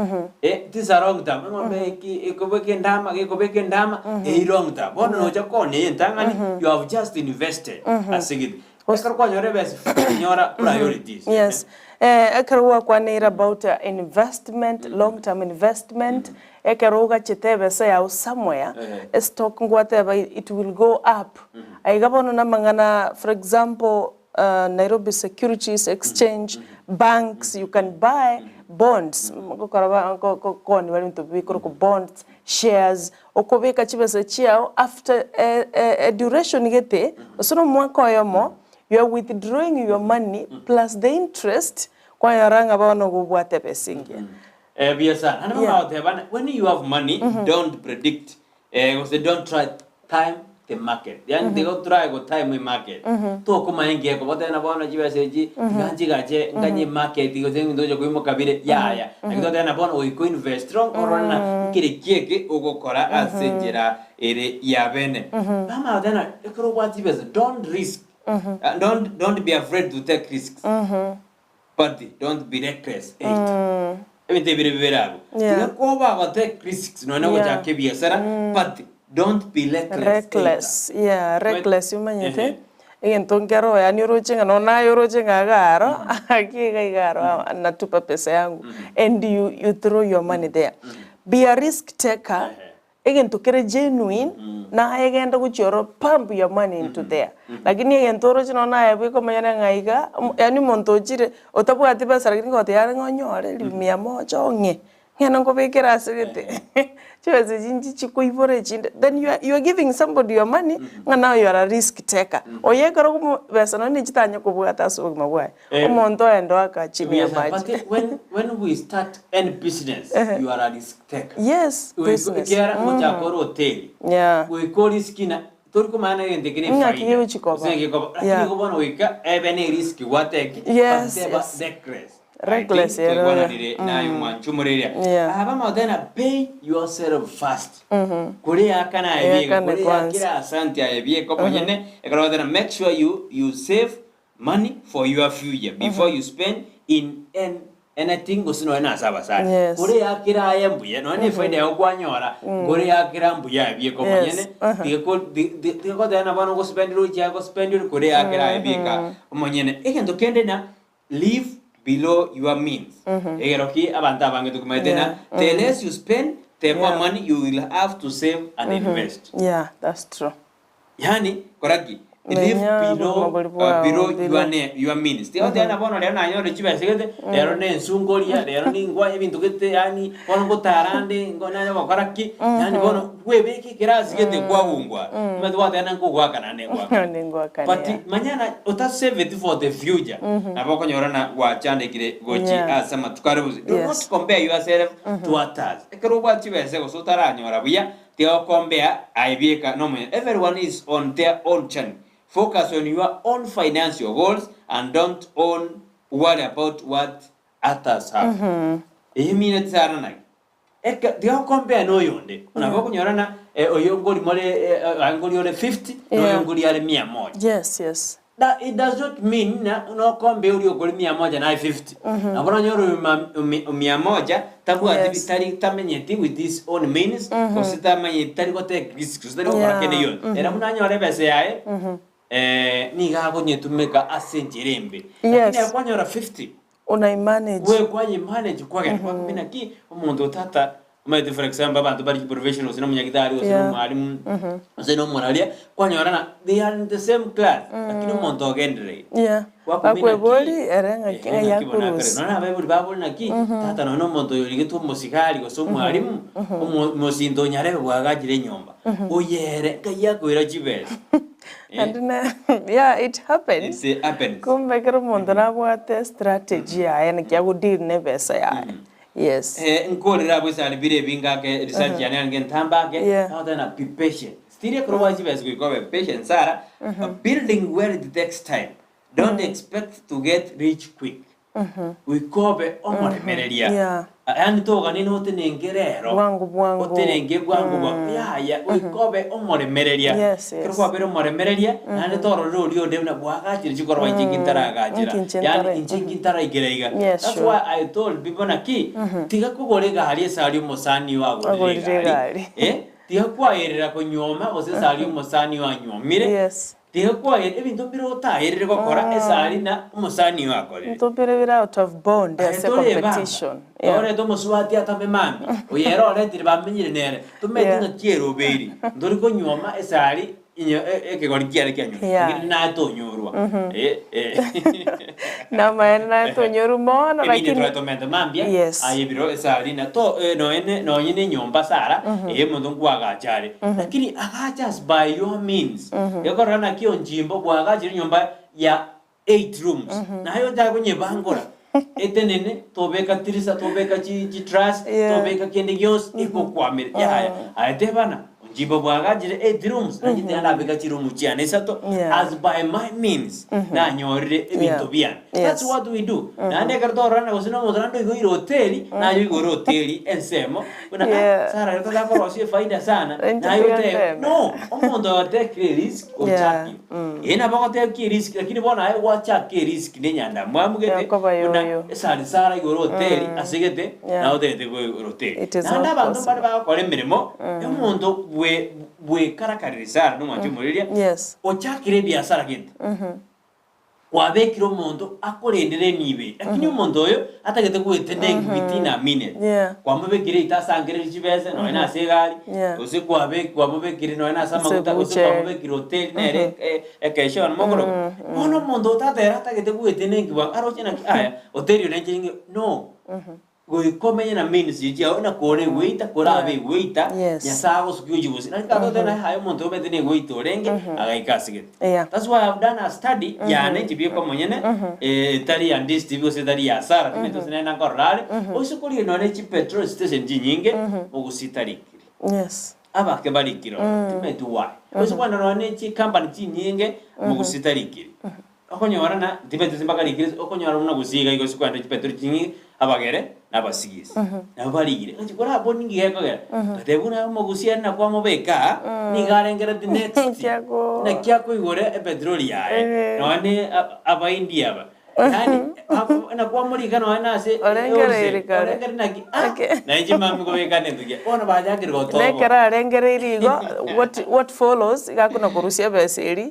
eh, tisa long term, eng'ombe eki ekobeka endama, gekobeka endama, eyio long term. Bono nocha koonia eye entang'ani, you have just invested ase egento. Ekero kwanyora ebesa, nyora priorities. Yes. Eh, ekero gwakwaneire about uh, investment, long term investment, ekero ogachete ebesa yao somewhere, Eh. estock ngwateba it will go up. Aiga bono namang'ana, for example, uh, Nairobi Securities Exchange, banks, you can buy bonds, gokora ba- go- go- koni bari ebinto bikorokwa bonds, shares, okobeka chibesa chiao after a, a, a duration gete, ase na omwaka oyomo, you are withdrawing your money plus the interest, kwanyora ng'a bono nigo obwate ebesa engiya. Eh, buya sana. Naende Yeah. bono bagoteba ng'a when you have money, don't predict eh, gose don't try time the market. Yaani tiga otry go time emarket. Tokomanya enki ekoba otebe ng'a bono chibesa echi, tiga nchigache nganye emarket gose ebinto gocha koimoka bire, yaya. Lakini totebe ng'a bono goika oinvest strong orore ng'a nkere ki eke ogokora ase enchera ere ya bene. Bamanya goteba ng'a ekero obwate chibesa, don't risk, don't, don't be afraid to take risks. But don't be reckless either. Ebinto ebire bibere abwo. Yeah. Tiga koba gotake risks nonya Yeah. gochaka ebiasara but don't be reckless either. Reckless, yeah, reckless omanyete, Ehe. egento nkero yaani oroche ng'a nonya naye oroche ng'a iga aro, aki iga iga aro natupa pesa yangu and you, you throw your money there. Be a risk taker. Ehe. Egento kere genuine, naye genda gochia oro pump your money into there. Lakini egento oroche nonya naye bweka omonyene ng'a iga, yaani omonto ochire otabwati besa lakini ngotebi are ng'a onyore elifu mia moja ong'e, ng'ende nkobekere ase gete chibesa echi nchichi koibora echinde, then you are you are giving somebody your money ng'a now you are a risk taker. Oyo ekero okomo besa nonya nechitanya kobwata ase obogima bwaye, omonto oende oaka chini ya Yes, amache. but when, when we start any business, you are a risk taker. Yes, business. Ekiagera ngochaka ore hoteli, Yeah. goika oriski na tori komanya na egento eke ne Ng'aki efaida. gegochi koba. Gose gekoba. Lakini Yeah. igo bono goika ebe ne erisk gwateki, Yes, but teba yes. reckless. Reckless I think ero, twaigwananire naye omwanchi omoreria. Yeah. Aba amagena pay yourself first. Kore yakana aye bieka, Eyakane kore kwanza. yakera asante aye bieka omonyene, ekero ogoteba make sure you you save money for your future before you spend in an anything gose nonya na ase abasani. Yes. Kore yakera aye mbuya, nonya na efaida yago kwanyora, kore yakera mbuya aye bieka Yes, omonyene, aha. tiga ko ti- ti- tiga koteba na bono ogospendera ochi agospendera kore yakera aye bieka omonyene. Egento kende na Live below your means. Egero ki abanto abange tokimaete na Yeah. the less you spend, the more Yeah. money you will have to save and invest. Yeah, that's true. Yani kora ki? Live Menya below, obogima bori uh, bwao, below below. your, ne, your means. Tiga goteba na bono rero nanyore chibesa gete, rero ne ensungoria, rero ningwa ebinto gete yani bono ngotara nde, ngo nanye gokora ki, yani bono bwebeke ekerasi gete kwagungwa. Omanyete gwateba na nkogoaka naende ngoakane. Naende ngoakane, But yeah. manyana otasaveti for the future, nabo okonyora na gwachandekire gochi Yeah. ase amatuko are bosio. Do Yes. not compare yourself to others. Ekero obwate chibesa gose otaranyora buya, tiga gokombea aye bieka nomonye. Everyone is on their own journey. Focus on your own financial goals and don't own worry about what others have. Eyio emineti sana naki. Eke tiga gokompea na oyonde, nabo okonyora ng'a oyo nkori more aye nkori ore 50, na oyo Yeah. nkori are mia moja. Yes, yes. That it does not mean ng'a nokompea oria okori mia moja naye 50. Nabo oranyore oyo ma- omi- mia moja tabwati Yes. tari tamenyeti with his own means, gose tamanyeti tari gotake risk, gose tari gokora Yeah. kende gionsi. Ere buna anyore ebesa yaye, nigo akonyetumeka ase enchera embe. Yes. Lakini ere kwanyora 50, Unaimanage. Gwe kwayemanage kwagenda kwakobia naki omonto otata omanyete for example abanto bare chiprofessional gose na omonyagitari gose na Yeah. omwalimu gose na omoraria kwanyora ng'a they are in the same class lakini omonto ogendereire. Yeah. Gwakobia naki Bakwebori ere ng'aki ehe ng'ai naki bono akare akurusia. nonya abaibori babore naki tata nonya na omonto oyo origetwe omosigari gose omwalimu omo omosinto o nyarebe bwagachire enyomba oyo ere ngai akoira chibesa. Naende na yeah it happens. It happens. Kumbe ekero omonto nabwate strategy yaye naki agodeal na ebesa yaye. Yes. Eh, nkorera abwo esani bire ebinge ake research yane yarenge entambe ake Yeah. nagoteba ng'a be patient still ekero gwacha chibesa goika obe patient sana building wealth takes time don't expect to get rich quick Goika obe omoremereria. Yeah. Yaani toganini otenenke rero. Bwango bwango. Otenenke bwango bwango. Yaya, goika obe omoremereria. Yes, yes. Ekero kwabere omoremereria, naende tororere oria onde buna bwagachire chikoroba inche inki ntaragachera. Inki inche Yaani ntare- inche inki ntaraikera iga. Yes, That's sure. why I told people naki, tiga kogora egari ase aria omosani oyo agorire Agorire egari. egari. Eh, tiga kwaerera konyuoma gose ase aria omosani oyo anyuomire. Yes. Tiga kwaye ebinto mbire otaerire gokora esari na omosani oyo akorire. Ebinto mbire bire out of bond Aye ase tore ebanga, competition. Yeah. orete omosubati atame mambia, oyo ere oretire bamenyire nere, tomanyeti Yeah. ng'aki erobeiri, ntori konyuoma esari inye e- ekegori kiare kianywa, Yeah. lakini naye tonyorwa. Eh, eh. Namaene naye tonyorwa mono Ebinde lakini tware tomente mambia, Yes. aye ebiro esari na to eh, nonye ne nonye ne enyomba sara, eh omonto nkoagacha are, lakini agacha as by your means. Ekorora naki onchimbo bwagachire enyomba ya eight rooms, naye ochake konyebangora, etenene, tobeka tirisa, tobeka chi chitruss, Yeah. tobeka kende gionsi, egokwamera, yaya. Aye tebana, onchimbo bwagachire eight rooms, nainche tiga ndabeka chiroom chiane isato, Yeah. as by my means, nanyorire ebinto Yeah. biane. That's Yes. what we do. Naende ekero tororana gose na omonto naende oigoire hoteli, naye oigore hoteli ensemo, buna ah, Yeah. Sarah rero totakorosia efaida sana, Inche naye tiga otebe, nteme. no, omonto oyo otekire erisk, Yeah, ochakire. Ee nabo agotebia erisk, lakini bono aye gwachaka erisk na enyandamwamu gete, Yakoba buna yoyo. esari Sarah aigore hoteli ase gete, Yeah. naye otagete koigora hoteli. It is Naende not abanto mbare possible. bagokora emeremo, omonto bwe bwekarakarire Sarah nomwancha omoriria, Yes. ochakire ebiasara gete. Kwabekire omonto akorendere enibo eye, lakini omonto oyo atagete goetenda within a minute. Yeah. Kwamobekire eita asangererie chibese nonya na ase egari, Yeah. gose kwabe kwamobekire nonya na ase Ase amaguta, gose ebucheri. kwamobekire hoteli nere e- ekesha bono mokoroka. Bono omonto otata ere atagete goetenda enki bwango, aroche naki aya hoteli oyo nenche ninge no. Goika omenye na ministry chiao na kore egoita korabe egoita Yes. Nyasae agosukia ochi gose naki tatote naye aye omonto omanyete na egoita orenge agaika ase gete Yeah. that's why I've done a study yane inche bieka omonyene eh, etari ya Ndisi TV gose etari ya Sarah timanyeti gose nere nkorora are oise korigia nonye chi petrol station chinyinge ogositarikiri Yes. abake barikire ororo timanyeti why oise kogenda nonye ne chicompany chinyinge mogositarikiri Okonyora na tibetisi mpaka rikire okonyora buna gose iga igo ase kwenda chipetero ching'ige abagere na abasigisi. Nabo barigire ng'a chikora abwo ninki gekogera? Gateba buna omogusia ere nakwamobeka aa nigo arengereti next Kiago- naki akoigora epetroli yaye Eh. nonya ne a- abaindi aba yaani ab- nakwamorika nonya na ase Orengereiri kare. orengereiri naki ah Okay. na inche mambia kobeka nento ki bono bachakire gotoboa. Nekero arengereiri igo what what follows iga akona korusia ebesa eria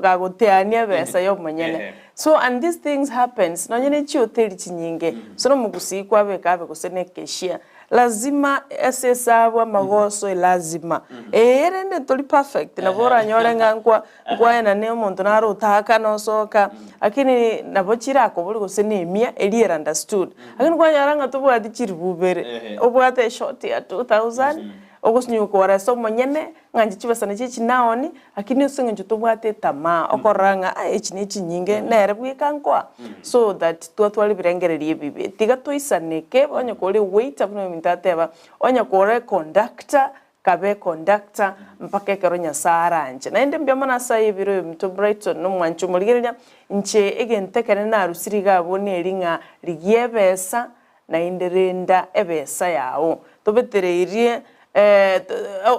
Gagoteania ebesa y'omonyene. So and these things happens nonye ne chihoteli chinyinge, gose na omogusii kwabeka abe gose na ecashier, lazima ase esabu amagoso elazima. Eeh rende tori perfect nabo oranyore ng'a nkwa nkwaenane omonto naro otaakana osoka, lakini nabo chirakoboria gose na emia eria ere understood. Lakini kwanyora ng'a tobwati chiribu ibere, obwate eshort ya 2000, ogosinywa kore ase omonyene. Ng'a inche chibesa nachio echi naoni, lakini ase eng'encho tobwate etamaa, okorora ng'a aye echi ne chinyinge, nere bweka nkoa, so that twatwara ebirengererio ebibe. Tiga toisaneke, onye kore waiter buna ominto ateba, onye kore conductor, kabe conductor mpaka ekero Nyasaye aranche. Naende mbuya mono ase aye ebiro ominto Brighton na omwanchi omorigereria, inche egento ekenene narusirie iga abwo neri ng'a rigia ebesa, Naende renda ebesa yao. Tobetereirie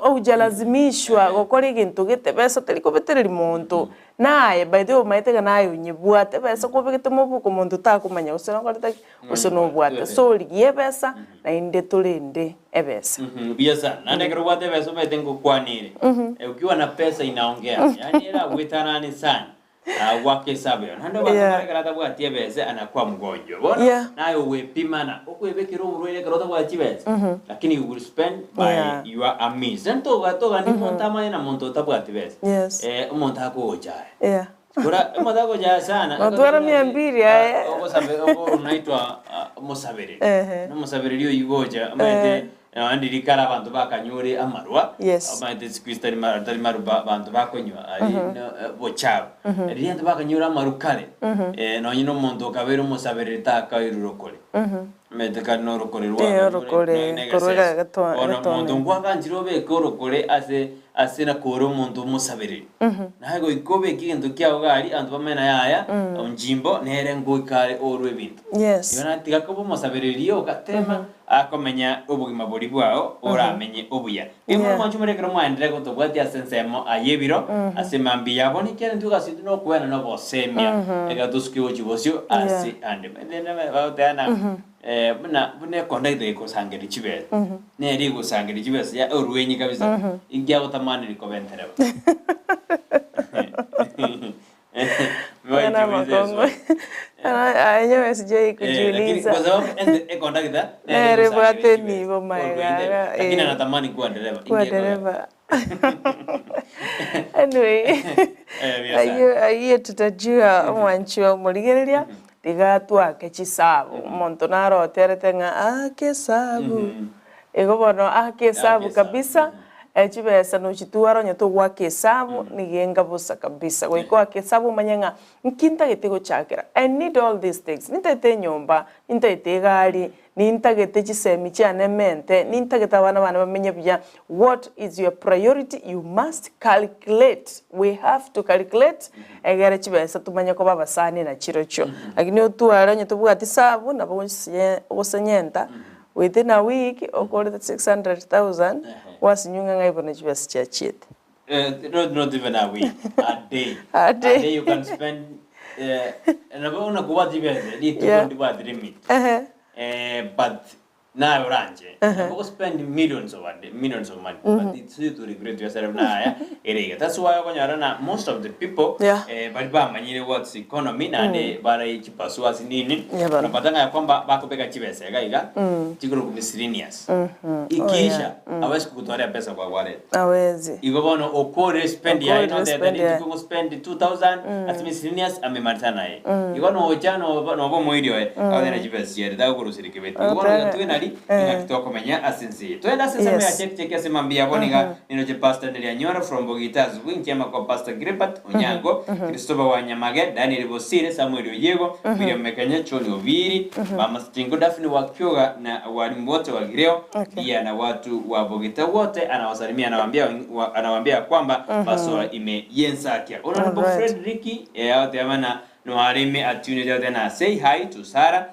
aujalazimishwa gokora egento gete, ebesa teri kobetereria monto. Naye by the way omanyete ng'a naye onyebwate, ebesa kwabegete mobuko monto takomanya gose nokorete ki, gose nobwate. So rigia ebesa naende torende ebesa. Buya sana. Naende ekero obwate ebesa omanyete ngokwanere. Ukiwa na pesa inaongea. Yaani eragoetanane sana. Agwaka esabu yao. Naende abanto Yeah. bare ekero atabwati ebese anakwa mgonjwa. Bono Yeah. naye ogwepimana, okwebekera oborwaire ekero otabwati chibesa, lakini you will spend by Yeah. your means. Yaani toga togani omonto amanye na monto otabwati besa. Yes. Eh, omonto akogochaya. Yeah. Kora omonto akogochaya sana. Notwara mia mbili aye. Ogosabe ogo onaitwa ah, omosabereri. Ehe. Na omosabereri oyio gocha omanyete Nonya ndiri kare abanto bakanyure amarwa, Yes. omanyete siku hizi tari ma- tari maru abanto bakonywa aria no bochafu. Riria abanto bakanyure amaru kare, nonye na omonto okabeire omosabereri takairwe orokore. Omanyete kare na orokore Eh, rwakanyure orokore, nonya na korwa egeseso. egatwa- Bono egatwa omonto ime. nkwaganchire obeke orokore ase ase nakore omonto omosabereri. Naye goika obeke egento kiago iga aria, abanto bamanye naye aya, onchimbo nere ngoika are orwe ebinto. Yes. Igo natiga koba omosabereri oka, tema akomenya obogima boria bwao oramenye obuya. Erio Yeah. mwanche more ekero mwaenderere gotobwatia ase ensemo aye ebiro ase mambia yabo nekiagera intwe egasi yaito nokoena na obosemia ekero tosuke gochia bosio ase ande. Bagoteba eh, buna buna econductor egosangereria chibesa nere egosangereria chibesa ya orwenyi kabisa inki agotamaneri koba entereba. Bwana amakongo. Enyewe sijai Eh, lakini kujiuliza. kwa sababu ende- ekondakta Nere bwate nibo maega, lakini eh. anatamani kuwa dereva Kuwa dereva. Anyway, Eh, biasa. ayio ayio tutajua omwanchi wa omorigereria tiga twake chisabu omonto naro oterete ng'a ake esabu igo bono ake esabu Ake esabu, kabisa Chibesa nochitware onye togoaka esabu, nigo enga bosa kabisa. Goika oake esabu omanye ng'a nki ntagete gochakera, I need all these things, nintagete enyomba, nintagete egari, nintagete chisemi chiane emente, nintagete abana bane bamenye buya, what is your priority, you must calculate, we have to calculate egere chibesa tomanye koba abasani nachirochio. Lakini otware onye tobwati sabu nabo ogosenyenta. Within a week okorete 600,000 gwasinywa ng'a ng'ai bono chibesa chiachiete. Not, not even a week, a day. A day. A day you can spend eh, nabo buna kobwate chibesa rituko Yeah. ndibwate limit. Ehe. Eh, but Naye oranche, nabo ogo spend millions of a day, millions of money, but it's you to regret yourself buna aya ere iga. That's why okonyora na most of the people Yeah. eh, baria bamanyire what's economy naende bare chipasua ase nini, Yeah, bono. unapata ng'a ya kwamba bakobeka chibesa iga iga, chikorokwa miscellaneous. Oh, Ikiisha, hawezi kukutolea pesa kwa wallet. Hawezi. Igo bono okore spend yaye Okorire notebe spend yaye. rituko ngo spend 2000 ase miscellaneous amemalitana naye. Igo nocha noba noba omoiri oye agoteba chibesa chiaye tagokoruseri kebeti. Igo bono Otebe. intwe nari ing'aki tokomenya ase ense eye. Toende ase ensemo ya Yes. check check ase mambia abwo niga ninoche Pastor Nelly Anyora from Bogita Asubuhi nchema kwa Pastor Gilbert Onyango, Christopher Wanyamage, Daniel Bosire, Samuel Oyego, William Mekenya, John Obiri, Mama Stingo, Daphne Wakyoga na walimu wote wa Gireo Okay. pia na watu wa Bogita wote anawasalimia anawaambia wa, anawaambia ya kwamba basoa imeyensakia. Honorable Alright. Frederick eh, aote ama noarime atunite aote na say hi to Sarah.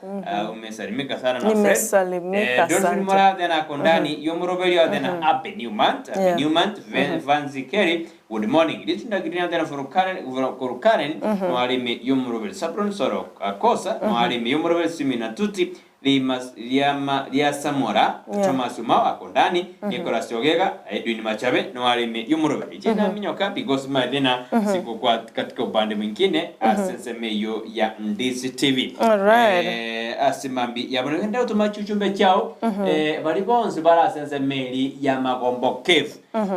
Umesalimika sana na Fred. Nimesalimika, Dolphin asante. Mora aote na Kondani Yomuroberi aote na Happy New Month. Happy Yeah. New Month. Vanzi Kerry good morning. Litunda Green aote na Furukaren Furukaren noarime Yomuroberi Sapron Soro Akosa noarime Yomuroberi Simi na Tuti Limas Liama Lia Samora Yeah. Thomas Umao akondani Nicholas Ogega Edwin Machabe noarime Yomuroberi Jina minyoka because madina siko kwa katika upande mwingine asensemeyo ya Ndizi TV. Alright. Eh, asimambi yabona kenda utuma chuchumbe chao eh, bali bonse barasense meli ya magombo cave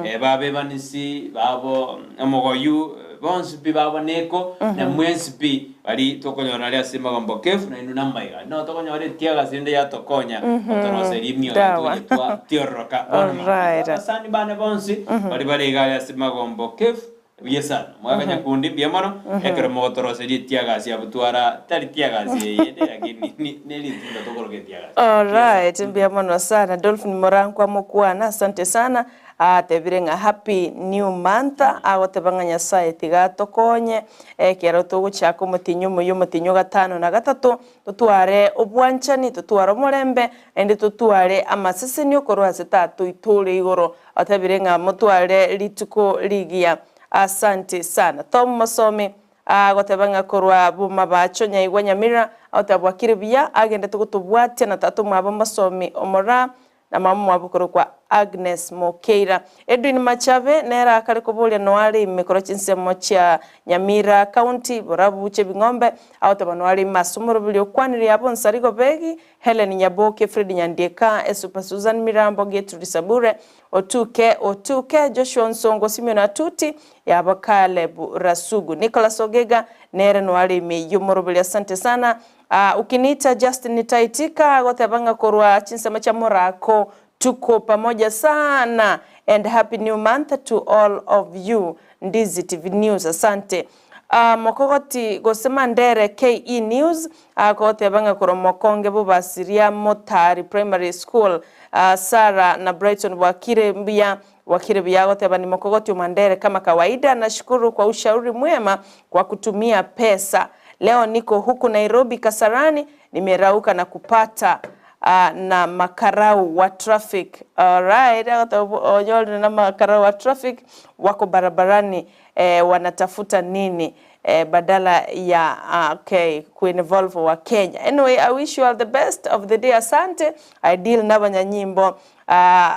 eh, babe banisi babo omogoyu bonse pi baboneko na mwensi pi bari tokonyora ria ase magombo cave na inu namaiga no tokonyora etiaga sinde yatokonya otoroseri emioyo Dawa. twa tiororoka Alright. abasani bane bonsi bari bariga ria ase magombo cave buya sana mwaka nyakundi mbuya mono ekero mogotoroseria etiagasi abutwara tari tiagasi eye lakini neritunda tokoroka etiagasi. Alright, mbuya mono sana Dolphin Morankwa mokwana asante sana atebire ng'a happy new month agoteba ng'a Nyasaye tiga atokonye ekero togochaka omotinyi omoyio omotinyi gatano na gatato totware obwanchani totware omorembe naende totware amaseseni okorwa ase tata oito igoro atebire ng'a motware rituko rigiya asante sana Tom Mosomi agoteba ng'a korwa bomabacho nyaigwa nyamira agoteba bwakire buya agende togotobwatia na tata omwabo mosomi omora na mama mwabo korokwa Agnes Mokeira. Edwin Machabe nera akare koboria noare imekoro chinsemo chia Nyamira County borabuche bing'ombe agoteba noare masomoro bili okwanire abo Nsarigo Begi Helen Nyaboke Fred Nyandieka Esupa Susan Mirambo Gertrude Sabure Otuke Otuke Joshua Nsongo Simeon Atuti yabo Caleb Rasugu Nicholas Ogega nere noare ime yomorobili asante sana. Ukiniita Justin nitaitika agoteba ng'a korwa chinsemo cha Morako tuko pamoja sana and happy new month to all of you Ndizi TV News asante. Mokogoti gosema ndere KE News akoteba ng'a korwa Mokonge bobasiria Motari Primary School Sarah na Brighton wakire mbuya wakire buya agoteba ni Mokogoti Mandere kama kawaida nashukuru kwa ushauri mwema kwa kutumia pesa. Leo niko huku Nairobi Kasarani nimerauka na kupata na makarau wa traffic. Alright, onyole na makarau wa traffic wako barabarani wanatafuta nini badala ya okay, kuinvolve wa Kenya. Anyway, I wish you all the best of the day. Asante. I deal na banyanyimbo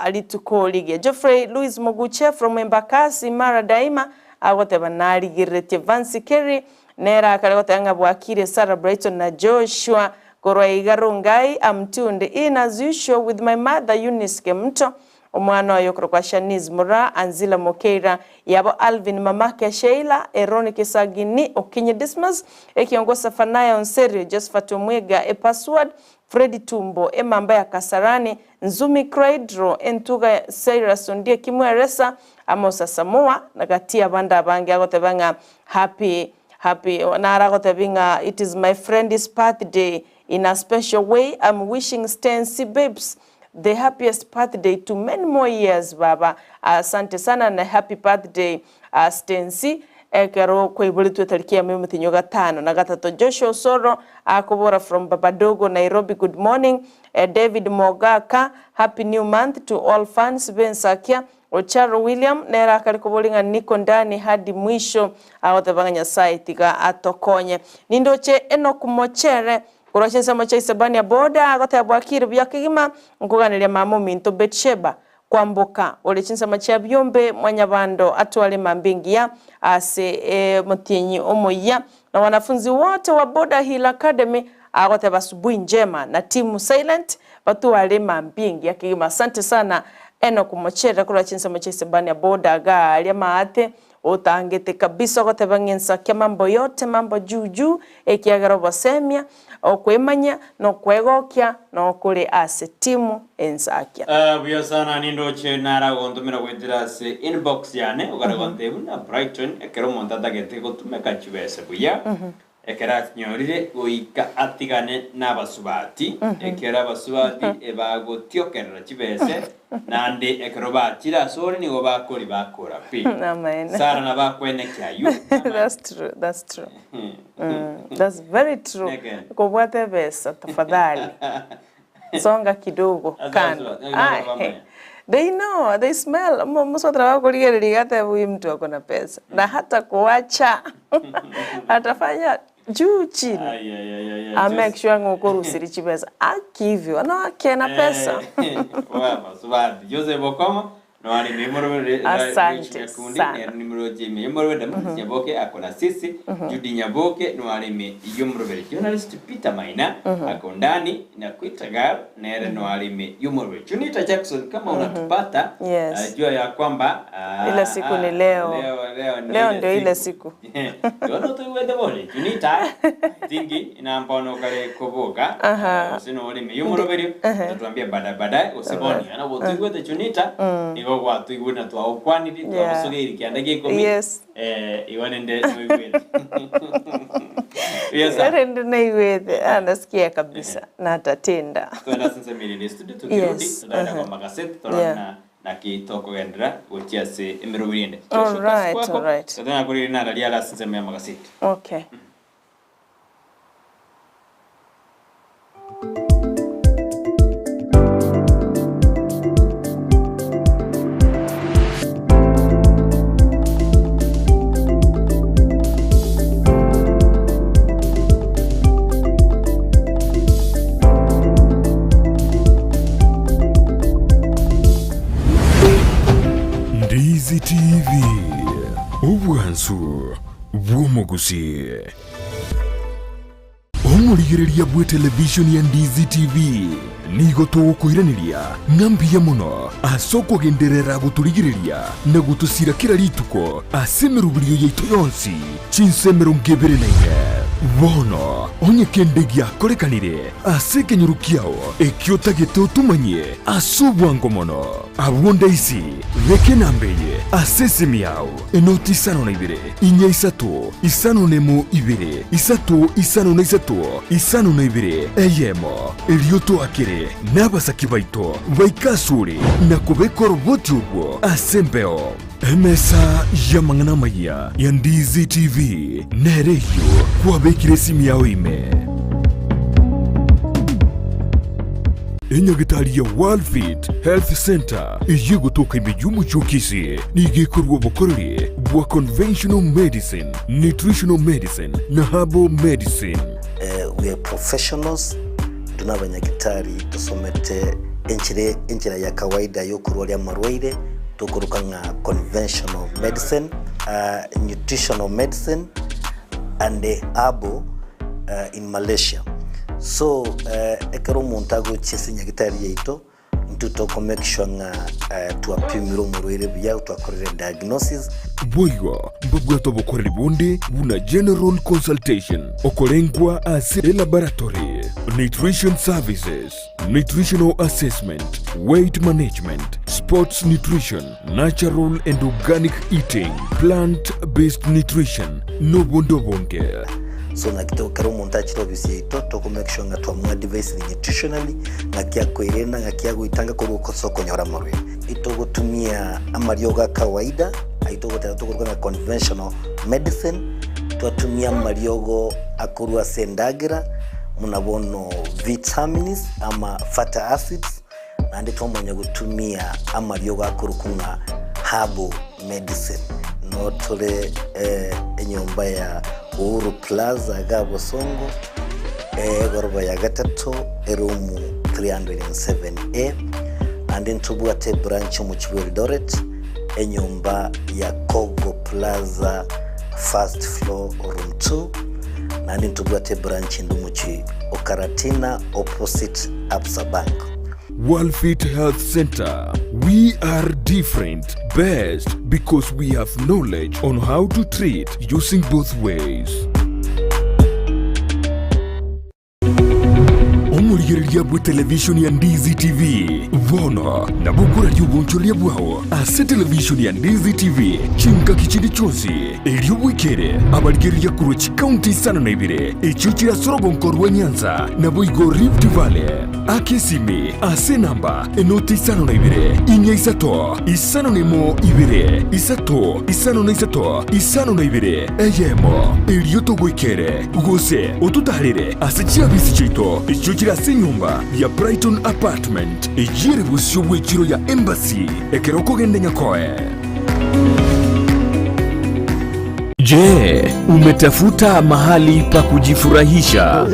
alituko lige. Geoffrey Louis Moguche from Embakasi Mara Daima agoteba narigiretie Vance Kerry nera akare goteba bwakire Sarah Brighton na Joshua korwa Igarungai. I'm tuned in as usual with my mother Eunice Kemto omwana oyo korwa kwa Shanice Mura Anzila Mokeira yabo Alvin mamake Sheila Eroni Kisagini Okinyi Dismas ekiongosa Fanaya Onserio Josephat Omwega e password Freddy Tumbo emamba ya Kasarani Nzumi Craidro Entuga Cyrus Ondie Kimweresa Amosa Samoa na gatia banda abange agoteba ng'a happy happy nara agoteba ng'a it is my friend's birthday in a special way I'm wishing Stancy Babes the happiest birthday to many more years baba. Asante sana na happy birthday Stancy ekero kwaiburitwe tariki ya mĩmũtinyo gatano na gatato. Joshua Osoro akobora from Babadogo Nairobi good morning. David Mogaka happy new month to all fans bensakia Ocharo William nera akari koboringa niko ndani hadi mwisho agotebanga Nyasaye tiga atokonye nindoche Enoch Mochere. Korwa chinsemo chia Isebania boda, agoteba bwakire buya kegima, nkoganeria mama ominto Betisheba kwamboka ore chinsemo chia biombe mwanyabando atware mambia engiya ase omotienyi omoyia. Na wanafunzi wote wa Border Hill Academy agoteba asubuhi njema na timu Silent batware mambia engiya kegima. Asante sana Enock Mochere korwa chinsemo chia Isebania boda igaa aria maate Otangete kabisa ogoteba ng'a ensakia mambo yote mambo juu juu, ekiagera obosemia, okwemanyia, na okwegokia nokore ase timu ensakia. Buya sana nindoche naragontomera goetera ase inbox yane okare gontebia buna Brighton ekero omonto atagete gotumeka chibesa buya Ekero akinyorire goika atigane nabasubati, ekiagera abasubati ebagotiokerera chibese, naende ekero bachire asore nigo bakori bakora pi. Amaene. Sara nabo akwenekia ayio. Amaene. That's true, that's true. That's very true. Nekeene. Kobwata ebesa tafadhali. Songa kidogo Ase kando. abasubati, nabo Aye. bamanya. They know, they smell. Omosubato nabo akorigereria iga atebe huyu mtu ako na pesa. Na hata kuacha atafanya juu chini. Ai, ai, ai, ai, ai, A make Jose. sure ng'a okorusirie chibesa. Aki hivyo, no ake na pesa. Abasubati Joseph Okoma noarime imorobere Asante Nyakundi sana. nero nimoroche ime imorobere Damaris Nyaboke ako na sisi Judy Nyaboke noarime yomorobere Journalist Peter Maina ako ndani na Quita Girl nere noarime yomorobere Junita Jackson kama unatupata Yes. jua ya kwamba Ile siku ni leo. leo, leo, ni Leo ndio ile siku. Yono toigwete bori Junita I think inambono kare koboka gose norime yomoroberio tatuambia baadaye baadaye gose boni ana gotoigwete Junita igo gwatoigwete na twagokwaniri Yeah. twagosogeiri kianda gia ikomi Yes. igo nende noigwete Yes, sir. Rende naigwete, ah, nasikia kabisa na atatenda. Twenda ase ensemereri studio tukirudi Yes, totagenda uh-huh. kwa magaseti torore Yeah. na naki tokogenderera gochia ase emeroberi ende All Joshua, right, kasi kwako, all right. totanya korire nararia are ase ensemo ya magaseti Okay. Ndizi TV, obwansu bw'omogusii. Omorigereria bw'etelevishoni ya Ndizi TV nigo togokoiraneria ng'a mbuya mono ase okogenderera gotorigereria na gotosira kera rituko ase emeroberio yaito yonsi chinsa 24. Bono onye kende giakorekanire ase ekenyoro kiao ekio otagete otomanye ase obwango mono, abwo ndaisi beka enamba eye ase esimi yao, Enoti isano na ibere, inya isato, isano nemo ibere, isato isano na isato, isano na ibere, eyemo. Erio toakere nabasaki baito baike asore na kobeka oroboti orwo ase embeo. Emesa y'amang'ana amayia ya Ndizi TV nere eyio kwabekire esimi yao ime. Enyagetari ya Worldfit Health Centre eyio egotoka ime y'omochie o Kisii nigo ekorua obokoreri bwa conventional medicine, nutritional medicine na herbal medicine. We are professionals, intwe nabanyagitari tosomete enchera enchera ya kawaida yokorwaria amarwaire tokoroka ng'a conventional medicine, nutritional medicine and herbal in Malaysia. So ekero omonto agochia ase nyagitari yaito, intwe toko make sure ng'a twapimire omorwaire buya, twakorire diagnosis. Boigo mbabwate obokoreri bonde buna general consultation, okorengwa ase elaboratory, nutrition services, nutritional assessment, weight management, sports nutrition, natural and organic eating, plant based nutrition, nobonde obonge. So naki to ekero omonto achire ofisi yaito toko make sure ng'a twamoadvisire nutritionally, ng'aki akoirena, ng'aki agoitanga korwa ase okonyora amarwaire. Itogotumia amariogo a kawaida ayio togoteba tokoruga ng'a conventional medicine, twatumia amariogo akorwa ase endagera buna bono vitamins ama fatty acids, Naende twamanya gotumia amariogo akorokwa ng'a herbal medicine. Noo tore enyomba ya Uhuru Plaza iga Bosongo. Egoroba ya gatato, erumu 307A, naende ntobwate ebranch omochie bwa Eldoret, enyomba ya Kogo Plaza first floor room 2, naende ntobwate ebranch ende omochie o Karatina opposite Absa Bank. Worldfit Health Centre, We are different, best because we have knowledge on how to treat using both ways. Omorigereria bwe televishoni ya Ndizi TV bono nabo okoraria obonchoreria bwao ase televishoni ya Ndizi TV chingaki chinde chionsi erio bwekere abarigereria korwa chikaunti isano na ibere echio chire ase orogonko rwa Nyanza naboigo Rift Valley. Aka esimi ase enamba enoti 52 4 5 1 2 3 5 3 52 eyemo, erio togoikere, gose ototaarere ase chiabisi chiaito echio chire ase enyomba ya Brighton Apartment, eyio ere bosio bw'echiro ya Embassy ekero okogenda Nyakoe. Je, umetafuta mahali pa kujifurahisha?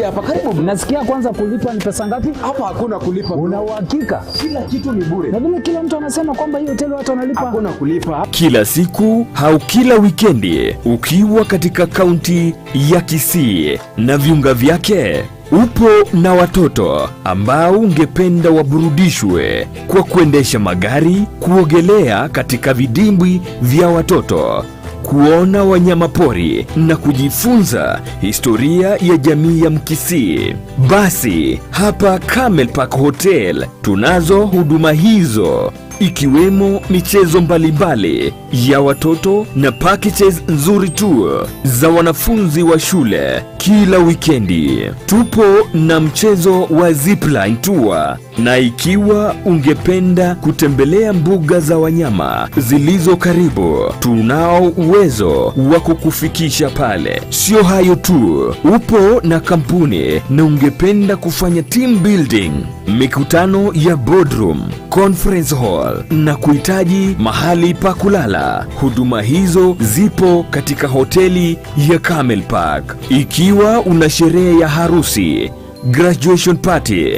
Hapa karibu. Nasikia kwanza kulipa ni pesa ngapi? Hapa hakuna kulipa. Una uhakika? Kila kitu ni bure. Na vile kila mtu anasema kwamba hii hoteli watu wanalipa. Hakuna kulipa. Kila siku au kila wikendi ukiwa katika kaunti ya Kisii na viunga vyake, upo na watoto ambao ungependa waburudishwe kwa kuendesha magari, kuogelea katika vidimbwi vya watoto, kuona wanyamapori na kujifunza historia ya jamii ya Mkisii. Basi hapa Camel Park Hotel tunazo huduma hizo ikiwemo michezo mbalimbali ya watoto na packages nzuri tu za wanafunzi wa shule kila wikendi. Tupo na mchezo wa zipline tour, na ikiwa ungependa kutembelea mbuga za wanyama zilizo karibu, tunao uwezo wa kukufikisha pale. Sio hayo tu, upo na kampuni na ungependa kufanya team building, mikutano ya boardroom, conference hall na kuhitaji mahali pa kulala, huduma hizo zipo katika hoteli ya Camel Park. Ikiwa una sherehe ya harusi, graduation party,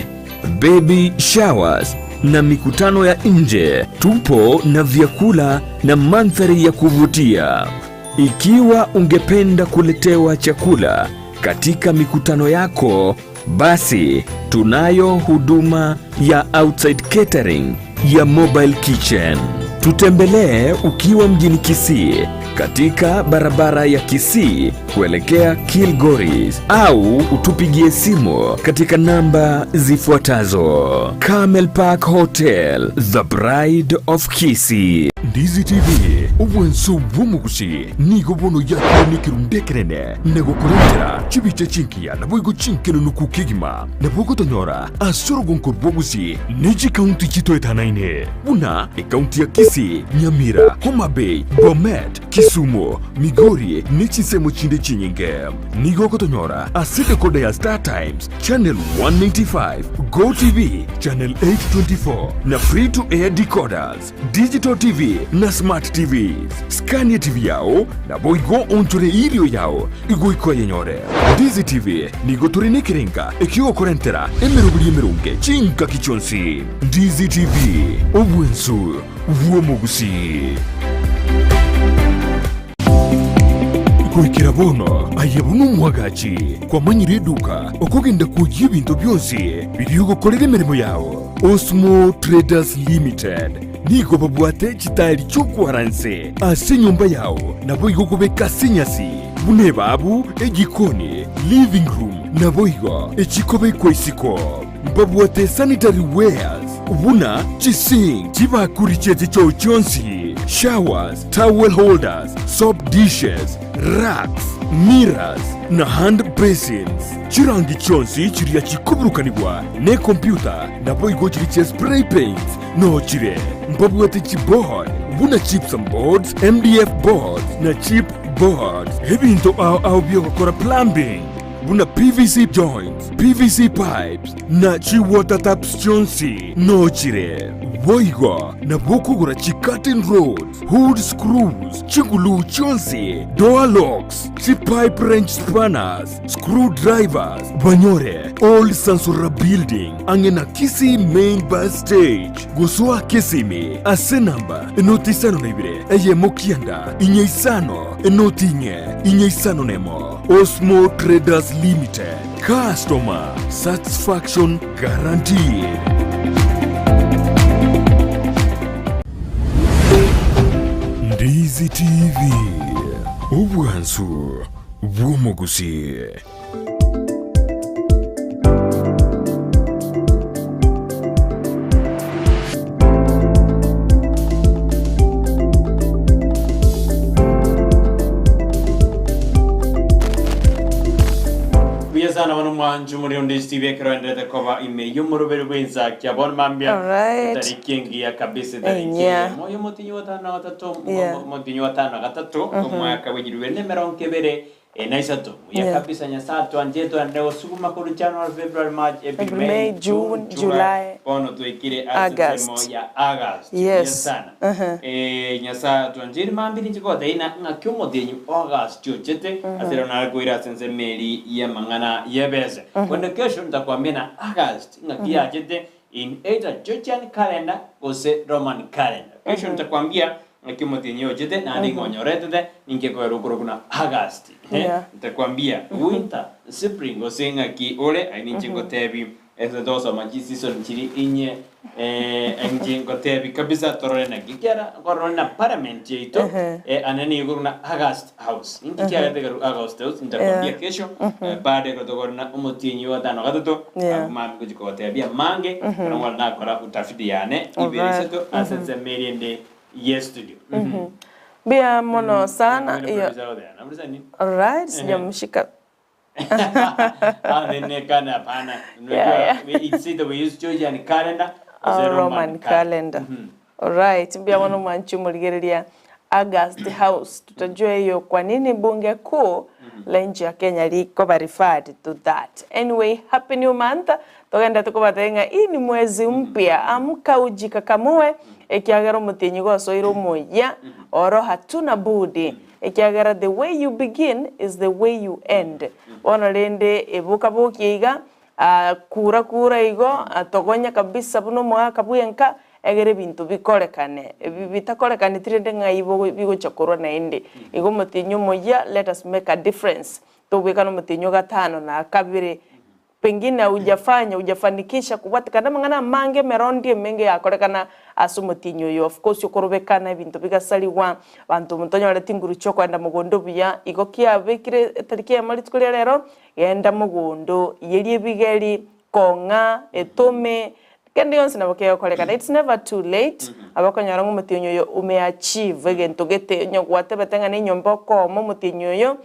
baby showers na mikutano ya nje, tupo na vyakula na mandhari ya kuvutia. Ikiwa ungependa kuletewa chakula katika mikutano yako, basi tunayo huduma ya outside catering ya mobile kitchen. Tutembelee ukiwa mjini Kisii katika barabara ya Kisii kuelekea Kilgoris au utupigie simu katika namba zifuatazo. Camel Park Hotel, the Bride of Kisii. Ndizi TV, obwanso bw'omogusi nigo bono yakire nekerunde ekenene na gokorentera chibicha chinkiya naboigo chinkenunuku kegima nabo ogotonyora ase orogonko rw'obosie ne chikaunti chitoetanaine buna ekaunti ya Kisii, Nyamira, Homa Bay, Bomet, Kisumu, Migori ne chinsemo chinde chinyinge. Nigo ogotonyora ase decoder ya Star Times, Channel 195, Go TV, Channel 824 na Free to Air decoders, Digital TV na Smart TVs. Skania TV yao naboigo onchore irio yao igoika oyenyore. Ndizi TV nigo tore nekerenga ekiogokorentera emeroberi emeronge chingaki chionsi. Ndizi TV, obwensu bw'omogusii. Goikera bono aye buna omwagachi kwamanyire eduka okogenda kwoyia ebinto bionsi biria ogokorera emeremo yao. Osmo Traders Limited nigo babwate chitairi chi'okwara nse ase enyomba yao naboigo okobeka ase enyasi buna ebabu, ejikoni, living room naboigo echikobekwa isiko. Mbabwate sanitary wares buna chisink, chibakuri chie chichoo chionsi, showers, towel holders, soap dishes, racks, mirrors na hand basins. Chirangi chionsi chiria chikoburukanigwa nekompyuta naboigo chiria chia spray paints nochire. Mbabwate chiboard buna gypsum boards, MDF boards na chip boards. Ebinto ao ao biogokora plumbing buna PVC joints, PVC pipes na chi water taps chionsi nochire. Boigo nabo okogora chi-curtain rods, hood screws, chiguluu chionsi, door locks, chipipe wrench spanners, screw drivers, banyore Old Sansora Building ang'e na Kisii Main Bus Stage. Gosoa Kisimi ase enamba enoti isano na ibere eyemo kianda inye isano enoti inye inye isano nemo. Osmo Traders Limited, customer satisfaction guaranteed. Ndizi TV, obwansu bw'omogusii. Buya sana bono mwanchu muri onde Steve ekero enderete koba ime y'omoroberi bw'ensakia bono mambia Alright. etariki engiya kabisa etariki Enyia. eyemo y'omotinyi wa tano na gatato Yeah. omotinyi wa tano na gatato omwaka bw'echirubi na emerongo ebere na isato. Buya Yeah. kabisa Nyasaye atwanchete twende gosuguma korwa January, February, March, April, April, May, May, June, June, July. July, Bono twaikire ase August. ensemo ya August. Buya Yes. sana. Uh-huh. Eh, Nyasaye atwancheire mambia ninche gotebia ng'a ng'aki omotienyi August ochete ase rero nare koira ase ensemo eri y'amang'ana y'ebesa. Korende kesho ntakwambia na August ng'aki yachete in either Georgian calendar gose Roman calendar. Kesho ntakwambia Naki omotienyi ochete, naende ing'o onyoretete, ninki ekoera okorokwa na Agasti. Eh, Yeah. ntakwambia, winter, spring, gose ng'aki ore, aye ninche ngotebi, ase togosoma chiseason chiri inye, eh, inche ngotebi kabisa torore naki. Ekiagera nkorora na parliament yaito, eh, ane nigo ekorokwa na August House. Inki kiagete ekerokwa August House, ntakwambia Yeah. kesho, eh, baada ekero tokorora omotienyi o gatano gatato, Yeah. abwo mambia ngochia kogotebia amange, ekero nkore nakora utafiti yane, ibere Alright. isato, ase ensemo eria ende ye studio. Mbuya mono sana Mwene iyo producer goteba, "Nabusa nini?" alright sijamshika Ah, nene kana hapana. Unajua, Yeah, yeah. it's either we use Georgian calendar or Our the Roman calendar. Alright, mbuya mono mwanchi omorigereria August House. Tutajua hiyo kwa nini bunge kuu la nchi ya Kenya likoba referred to that. Anyway, happy new month. Togende tokobatebia ng'a hii ni mwezi mpya. Amka ujikakamue ekiagera omotienyi gosoire omoyia oro hatuna budi ekiagera the way you begin is the way you end. Bono rende eboka bokia iga Kura kura igo, togonya kabisa buna omogaka bwenka, egere ebinto bikorekane. Ebi bitakorekaneti rende ng'ai bigocha korwa naende. Igo omotienyi omoyia, let us make a difference. Tobwekane omotienyi o gatano na kabere, pengine haujafanya, hujafanikisha kobwatekana amang'ana amange emerondi emenge yakorekana ase omotienyi oyo. Of course okorobekana ebinto bigasarigwa, abanto ntonyore chinguru chiokoenda mogondo buya, igo kiabekire etariki eyemo rituko ria rero, Genda mogondo, iyeria ebigeri, kong'a, etome, kende gionsi nabo kegokorekana. It's never too late, abakonyora ng'a omotienyi oyo umeachieve egento gete, onye gwatebete ng'a nenyomba okooma omotienyi oyo,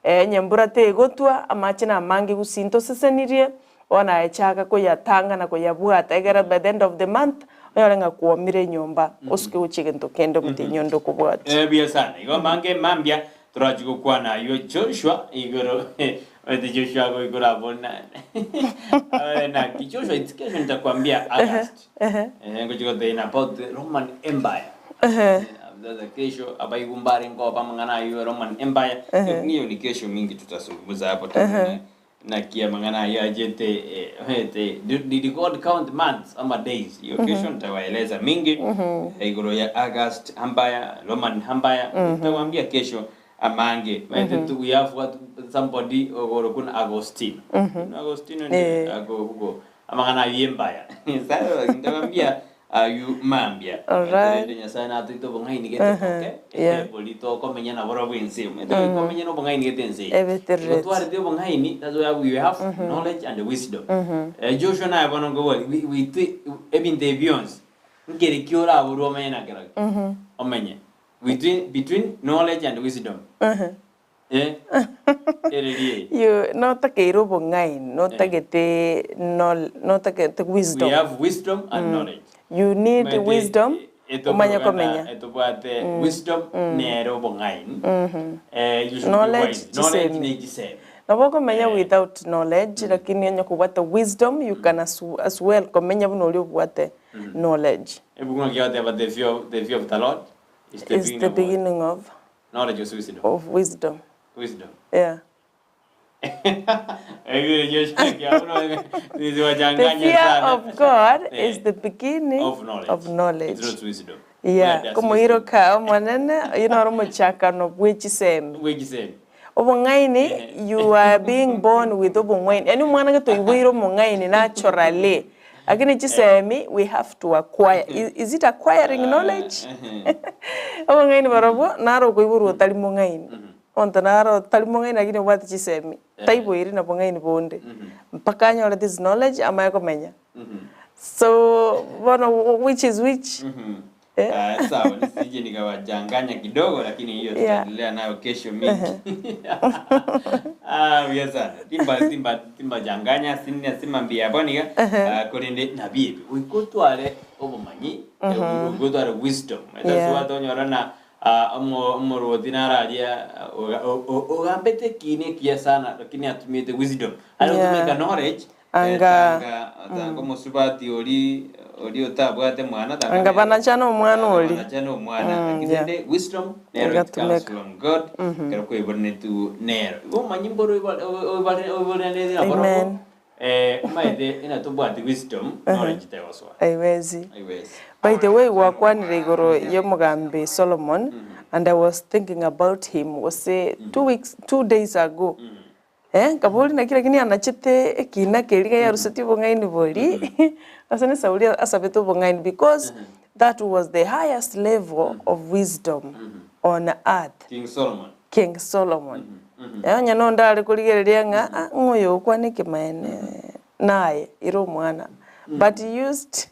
onye embura tegotwa, amache namange gusii ntosesenirie, bono aye chaka koyatanga na koyabwata egere by the end of the month, onyore ng'a kwomire enyomba, osuke gochia egento kende omotienyi onde okobwatia. Buya sana. Igo amange mambia Torachie gokwana ayio Joshua igoro omanyete Joshua agoikora abwo na aye naki Joshua it's kesho nitakwambia August eh ngochia gotebia na about the Roman Empire sasa kesho abaigwa mbare nkoba amang'ana ayio Roman Empire hiyo ni kesho mingi tutazungumza hapo tuone Naki amang'ana ayio achete omanyete did God count months ama days? Hiyo kesho nitawaeleza mingi igoro ya August Empire, Roman Empire, nitawaambia kesho amange. Omanyete tu we have what somebody okorokwa buna Agostino. Agostino ndiye ako huko amang'ana ayio y'empire. Sasa nitawaambia Ayio mambia. Alright. Korende Nyasae natoite obong'aini gete boke, Yeah. bori tokomenya naborobwo ense. Omanyete goika omenye na obong'aini gete ense eye. Ebeterereti. Igo twarete obong'aini, that's why we have knowledge and wisdom. Eh, Joshua naye bono nkobori, wi- witwe ebinto ebi bionsi, nkere ki oraborwe omenye nakerokio? Omenye. Between, between knowledge and wisdom. Eh, ereri eye. You notakeire obong'aini, notagete knol- notagete wisdom. We have wisdom and knowledge. You need Omanyete, wisdom, omanye etokorogana komenya. etobwate wisdom nere obong'aini. Eh, you should be Knowledge, wise. Knowledge chisemi. ne chisemi. Nabo okomenya Eh. without knowledge, lakini onye kobwate wisdom, you can as, as well komenya buna oria obwate. knowledge. Ebuku ng'aki egoteba the fear of, the fear of the Lord is the Is beginning the of what? beginning of Knowledge gose wisdom? of wisdom. Wisdom. Yeah. Egere Joshua kiabuno The nisiwachanganye fear sana. of God is Eh, the beginning of knowledge. of knowledge. It's not wisdom. Where Yeah, does komoiroka omonene oyo noro omochakano bwe chisemi. wisdom- Wekisemi. Obong'aini, you are being born with obong'aini. Yaani omwana gete oiboire omong'aini naturally. Lakini chisemi we have to acquire. Is it acquiring knowledge? Obong'aini barobwo naro okoiborwa otari mong'aini. Omonto naro otari mong'aini lakini obwate chisemi. Taiboiri na bong'aini bonde. Mpaka anyore this knowledge amanye komenya. So bono which is which? Eh? Ah, sawa nisije nikawachanganya kidogo lakini hiyo Yeah. tutaendelea nayo kesho mingi. Ah, buya sana. Timba timba timba changanya sinne sima mbia boniga. Ah, korende nabibi uikotware obomanyi uikotware wisdom. Yeah. That's what onyora na ah, omo omorwoti nararia ogambete kine kia sana lakini atumiete wisdom. Yeah. Aratumika knowledge. eh, Anga- tanga tanga omusubati ori ori otabwate mwana tanga Anga banachana omwana ori. banachana omwana lakini yeah. ende wisdom nero it comes Igatumeka. from God kero kwibonere tu nero igo omanyi mboro oiboranere Amen. eh maite inatubwati wisdom knowledge tegoswa Haiwezi. aiwezi By the way, wakwanire igoro yomugambi Solomon and I was thinking about him was 2 weeks 2 days ago. Eh, kaburi na kila kini anachete ekina keriga yaruseti obong'aini bori ase ne Sauli asabete obong'aini because that was the highest level of wisdom on earth. King Solomon. King Solomon. Eh, onye no ndare kurigereria ng'a "Ah, ng'oyo okwane kimaene naye ire omwana but he used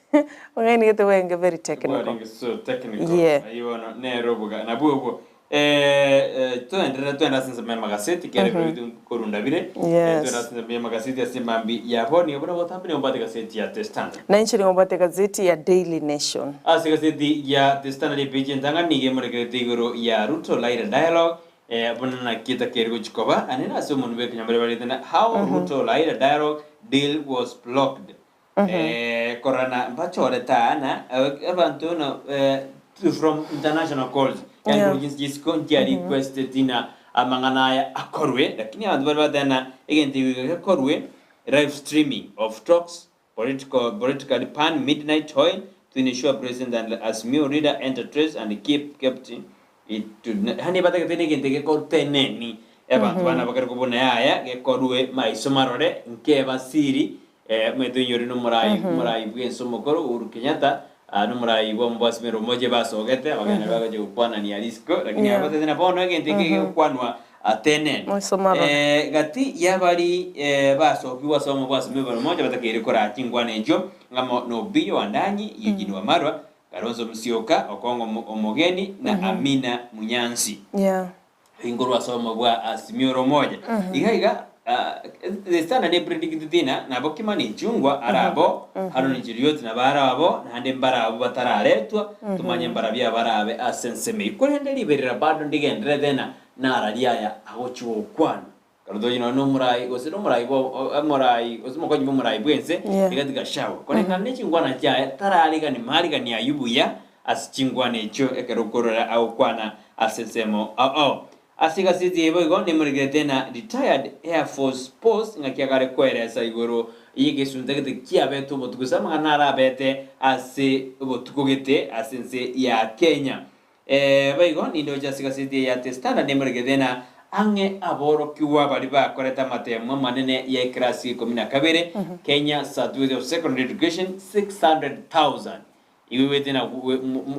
ong'aini gete wenge very technical. Bwaringe so technical. Yeah. Ayibono nero buga nabwo obwo eh eh, twendere twenda sinse me magaseti kere bitu korunda bire. Yes. Twenda sinse me magaseti asimambi yaboni obona botambi ne gaseti ya The Standard. Na inche nigombate gazeti ya Daily Nation. Ase gaseti ya The Standard page entanga niga emorekerete igoro ya Ruto Raila dialogue eh bona na kita keri gochikoba anene ase omonto bwe kenyambere barete na how Ruto Raila dialogue deal was blocked. Eh korana mbachoreta ana abantu no eh, from international calls yani yeah. Jisiko ntia requested ina amang'ana aya akorwe lakini abantu bari batana egento gekorwe live streaming of talks political pan midnight oil to ensure president and Azimio leader enter trace and keep kept it to hani batagete negento gekorteneni abantu bana bakari kubona yaya gekorwe maiso marore nkeba siri eh, mwete nyori nomurai murai bwenso mukuru Uhuru Kenyatta ah, nomurai bwa mbwasimero moje basogete abagana bagaje gukwanania risiko lakini abatete na bono egento gegokwanwa atenen Maiso marore. eh, gati yabari eh, basokiwa somo bwasimero moja batakeire korachi ngwana ejo ngamo Nobiyo Wandanyi Eugene Wamalwa Kalonzo Musyoka Okongo Omogeni na Amina Munyansi ingorwa somo bwa Azimio moja iga iga the Standard ne predict thina nabo Kimani Ichung'wah arabo Haron Cheruiyot nabo arabo naende mbarabo batararetwa tumanye mbarabia barabe ase ensemo korende riberera bado ndigendere thena nararia aya agochia gokwana karotoji nonya omorai gose nomorai bwa omorai gose omokonyi bwa omorai bwense iga tigashawa koreng'ana ne chingwana chiaye tararigani marigani aywo buya ase chingwana echio ekero okorora agokwana ase ensemo ao ao ase egaseti eye boigo nemorekerete na retired air force post ng'aki akare koeresa igoro ya egesunte gete kiabete obotuko ase amang'ana arabete ase obotuko gete ase ense ya Kenya. Eh, boigo nindoche ase egaseti eye ya The Standard nemorekerete na ang'e aborokigwa baria bakorete amatemo amanene ya eclass ikomi na kabere Kenya Certificate of Secondary Education 600,000 igo na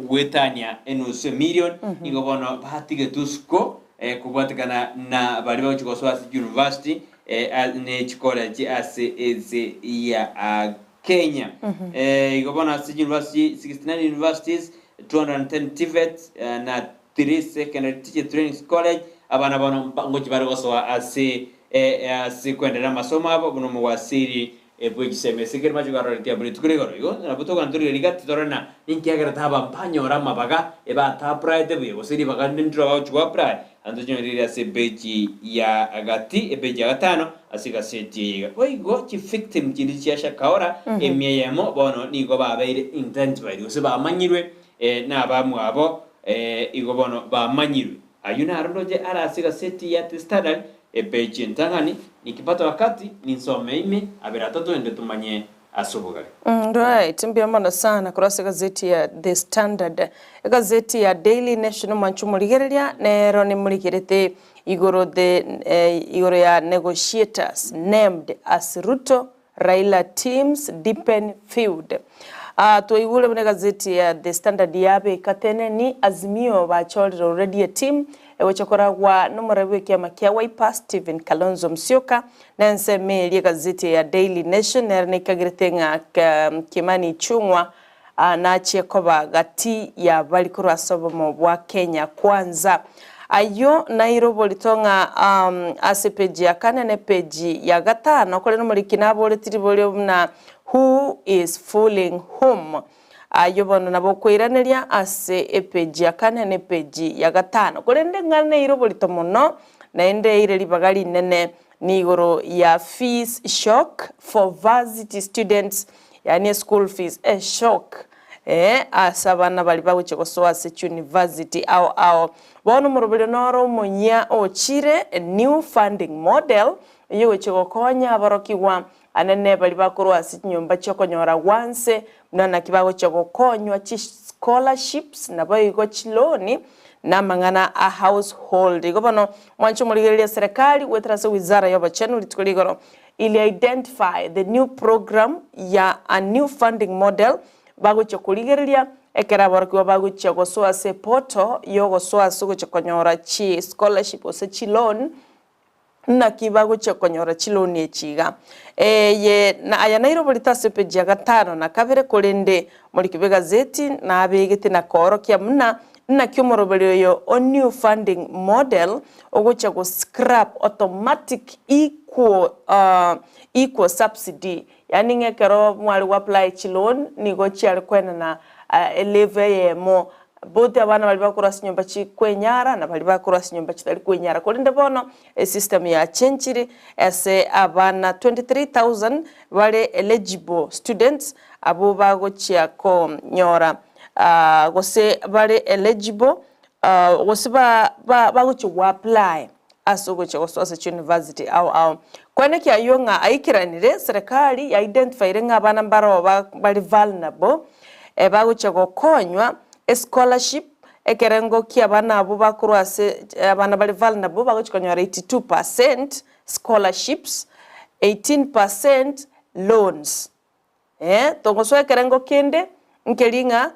gwetania enusu emillion igo bono batigete usuko eh, kobwatekana na baria bagochi gosoa ase university eh, ne chicollege ase ense ya ah, Kenya eh, igo bono ase university 69 universities 210 TVET eh, na 3 secondary teacher training college abana bono ngochi bari gosoa ase eh, ase kwenderera amasomo abo buno omowasiri bwegiseme sekeri macho garoretia buri tukure igoro igo nabo togana riga titorana ninkiagera taba mpanyora amabaga ebatapraete buya gose ribaga rinde ndiro bagochi goapply anto chinyorire ase epeji ya gati epeji ya gatano Ase egaseti eye iga. Boigo chivictim chinde chia Shakaora emia eyemo bono nigo babeire identified gose bamanyirwe nabamwabo igo bono bamanyirwe. Ayio naro ndoche are ase egaseti ya The Standard epage entang'ani, nikipata wakati ninsome ime abere atato ende tumanye ase obogare. Right, mbuya mono sana korwa ase egazeti ya The Standard. Egazeti ya Daily Nation omwanche omorigereria nero nimorigerete Igoro the igoro ya negotiators named as Ruto, Raila teams deepen feud. Ah, twaigure buna egazeti ya The Standard yabeka teneni Azimio bachorire already a team egocha koragwa nomorabi bw'ekiama kia Wiper Stephen Kalonzo Musyoka na ensemo eria egazeti ya Daily Nation nere neikagerete ng'a Kimani Ichung'wa nachie koba gati y'abari korwa ase obomo bwa Kenya Kwanza. Ayio naire oborito ng'a ase epeji ya kane na epeji ya gatano, korende omoriki naboreti riborio buna Who is fooling whom? Ayio bono nabo okoiraneria ase epeji ya kane na epeji ya gatano. Korende ng'a neire oborito mono, naende eire ribaga rinene nigoro ya fees shock for varsity students Yaani eschool fees eh shock eh ase abana baria bagochia gosoa ase chiuniversity ao ao. Bono omoroberio noro omonyia ochire new funding model eyio egochia gokonya aborokigwa anene baria bakorwa ase chinyomba chiokonyora gwanse buna naki bagochia gokonywa chi scholarships naboigo chiloan na amang'ana a household. Igo bono mwanche omorigereria serikali goetera ase wizara ya obochenu rituko rigoro Ili identify the new program ya a new funding model bagochia korigereria ekero aborokigwa bagochia gosoa ase eportal yogosoa ase ogochia konyora chi scholarship gose chi loan naki bagochia konyora chi loan echi iga. Eye na aya naire oborito ase epeji ya gatano na kabere korende Omoriki bw'egazeti nabegete na koorokia buna naki omoroberi oyo o new funding model ogochia go scrap automatic equal equal subsidy yaani ng'a ekero mware go apply chiloan nigo chiare koenana elevel eyemo both abana baria bakorwa ase chinyomba chikwenyara na baria bakorwa ase chinyomba chitari kwenyara korende bono Esystem yachenchire ase abana 23,000 bare eligible students abwo bagochia konyora gose bare eligible gose bagochia go apply ase ogochia gosoa ase chiuniversity ao ao. Kwaneki aywo ng'a aikeranire serikali ya identifyire ng'a abana mbaro bare vulnerable bagochia gokonywa escholarship Ekerengo ki'abana abwo bakorwa ase abana bare vulnerable bagochia konyora 82 percent scholarships, 18 percent loans. Eh, togosoa ekerengo kende nkeri ng'a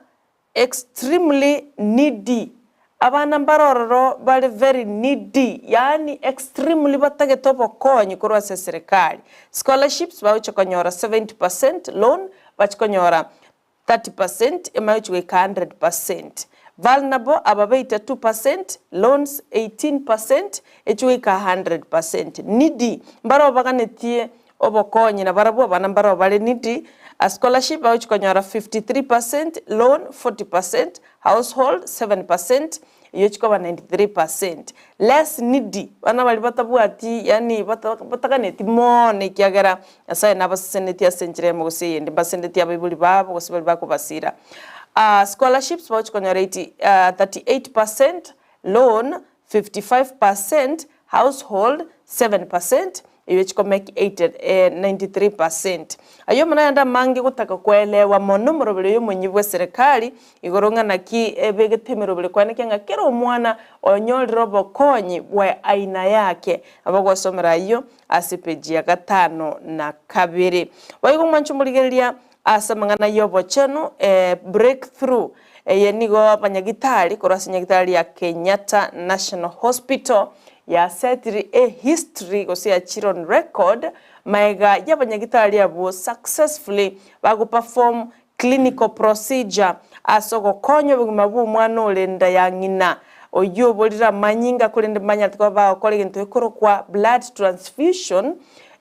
extremely needy, abana mbare ororo bare very needy, yaani extremely batagete obokonyi korwa ase eserekari. Scholarships bagochia konyora 70 percent, loan bachia konyora 30 percent emanye gochia goika 100 percent. Vulnerable aba baita 2 percent, loans 18 percent echio goika 100 percent. Needy mbarabwo baganetie obokonyi nabarabwo abana mbarabwo bare needy, a scholarship bagochia konyora 53 percent, loan 40 percent, household 7 percent, Eyio chikoba 93 percent. Less needy, bana baria batabwati yaani bataganeti mono ekiagera Nyasaye nabasesenetie ase enchera eyemo gose eyende, mbasenetie abaibori babo gose baria bakobasira. Scholarships bagochia konyora 80 38 percent, loan 55 percent, household 7 percent, Eyio chikomeki 93 percent. Ayio amo nayande amange gotaka koelewa mono omoroberi oyo omonyi bw'eserekari igoro ng'a naki ebegete emeroberi kwaneke ng'a kera omwana onyorire obokonyi bwa aina yake. Nabo ogosomera ayio ase epeji ya gatano na kabere. Boigo mwanche omorigereria ase amang'ana y'obochenu breakthrough eye nigo abanyagitari korwa ase nyagitari ya Kenyatta National Hospital yasetire a history gose yachire on record maega y'abanyagitari abwo successfully bago perform clinical procedure ase ogokonya obogima bw'omwana ore nda ya ng'ina oyio oborire amanyinga korende mbanyarete koba bagokora egento gekorokwa blood transfusion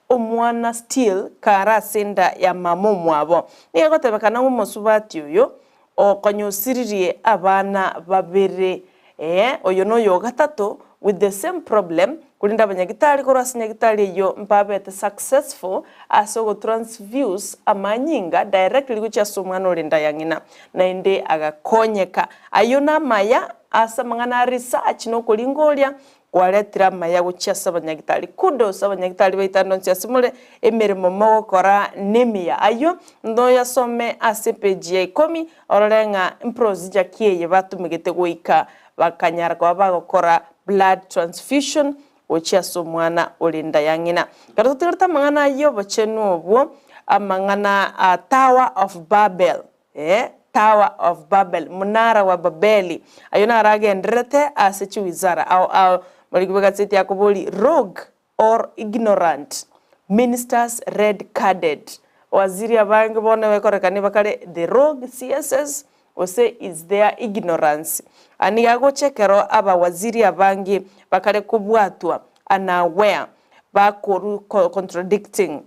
Omwana still kare ase enda ya mama omwabo. Nigo egotebekana ng'a omosubati oyo okonyosiririe abana babere, ee, oyo noyo ogatato, with the same problem korende abanyagitari korwa ase nyagitari eyio mbabete successful ase ogotransfuse amanyinga directly gochia ase omwana ore nda ya ng'ina naende agakonyeka. Ayio namaya ase amang'ana a research na okoringoria Kwaretire amaya gochia ase abanyagitari. Kudos abanyagitari baito ande onsi ase more, emeremo mogokora nemiya. Ayio ntoyasome ase epeji ya ikomi orore ng'a mprocedure ki eye batumegete goika bakanyara koba bagokora blood transfusion gochia ase omwana ore nda ya ng'ina. Ekero totigarete amang'ana ayio obochenu obwo, amang'ana a Tower of Babel. Ee, Tower of Babel, Munara wa Babeli, ayio naro agendererete ase chiwizara ao ao. Moriki bw'egaseti akobori Rogue or ignorant ministers red carded. Waziri abange bono bekorekana bakare the rogue CSs gose is their ignorance. Aya nigo agocha ekero abawaziri abange bakare kobwatwa unaware bakoru contradicting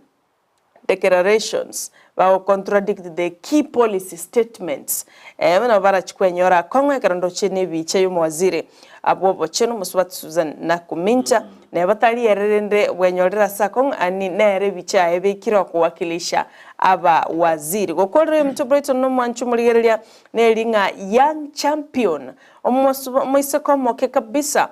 declarations, bago contradict the key policy statements, eh, nabo barachie kwenyora akong'u ekero ndoche ne ebicha y'omowaziri abwo obochenu Mosubati Susan Nakumincha, neba tari ere rende bwenyorire ase akong'u ani nere ebicha yaye ebekire okowakilisha aba waziri. Gokorera oyominto Brighton nomwanchi omorigereria neri ng'a young champion, omosuba omoiseke omoke kabisa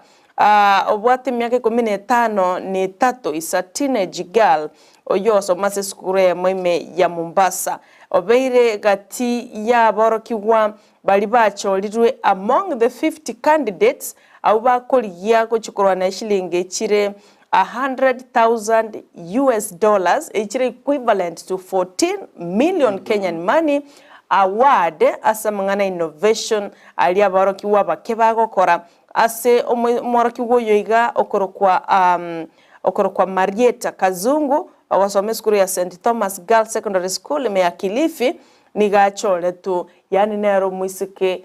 Obwate emiaka ikomi na etano na etato, is a teenage girl, oyio osoma ase esukuru eyemo ime ya Mombasa. Obeire gati y'aborokigwa baria bachorirwe among the 50 candidates abwo bakorigia gochia korwana eshilingi echire 100,000 US dollars, echire equivalent to 14 million Kenyan money, award ase amang'ana innovation aria aborokigwa abake bagokora. Ase omworokigwa oyo iga okorokwa okorokwa Marieta Kazungu, ogosoma esukuru ya St Thomas Girls Secondary School ime ya Kilifi, nigo achoretwe, yaani nere omoiseke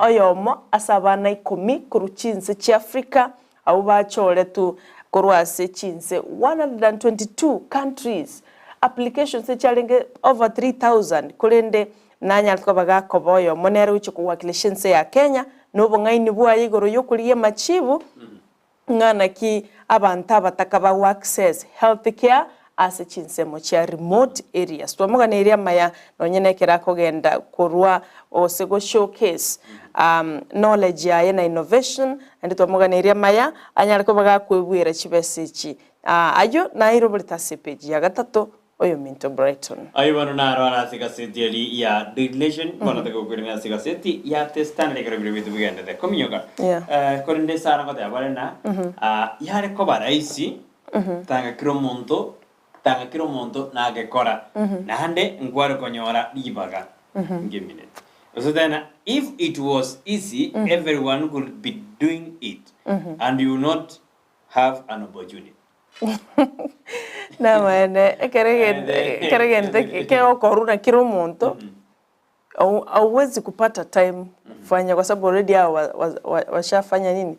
oyomo ase abana ikomi korwa chinse chia Africa abwo bachoretwe korwa ase chinse 122 countries. Applications echiarenge over 3000 korende Nanyare koba gakoba oyomo nere ogochia kowakilisha ense ya Kenya, na obong'aini bwaye igoro y'okorigia amachibu, ng'a naki abanto abataka bago access health care ase chinsemo chia remote areas. Twamoganeirie amaya nonye nekero akogenda korwa gose go showcase knowledge yaye na innovation, naende twamoganeirie amaya anyare koba gakoebuera chibesa echi. Ayio nairwe borete ase epage ya gatato Oyominto Brighton. Ayio bono naro are ase egaseti eria ya Daily Nation, bono togokwirana ase egaseti ya The Standard ekero bire binto bigenderete kominyoka. Yeah. Eh, korende Sarah ngoteba bare na ah, yare koba rahisi tanga kera omonto tanga kera omonto nagekora naende nkware konyora ribaga ngemineti. Gose tena if it was easy everyone could be doing it and you will not have an opportunity. Namaene, ekero egento ekero egento kegokorwa na kera omonto, hau hauwezi kupata time kufanya kwa sababu already hao wa- wa- wa- washafanya nini?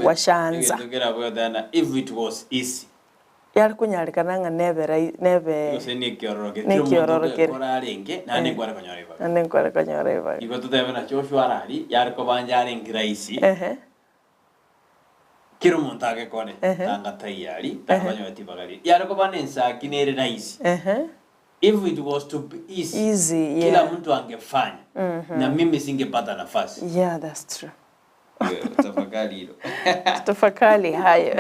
Washaanza. Egento kera abwate if it was easy. Yare konyarekana ng'a nebe rai nebe Gose nekiororo kere kera omonto nekiororo kere. gekora arenge naende nkware konyora ribaga. Naende nkware konyora ribaga. Igo totebe na Joshua arari yare kobanja arenge rahisi. Ehe. Kera omonto agekore, Ehe. tanga tayari, tanga banyore tibaga riria. Yare koba nensaki nere rahisi. Ehe. If it was to be easy, Easy, kila yeah. mtu angefanya na mimi singepata nafasi. Yeah, that's true. Tafakari hilo. Tafakari hayo.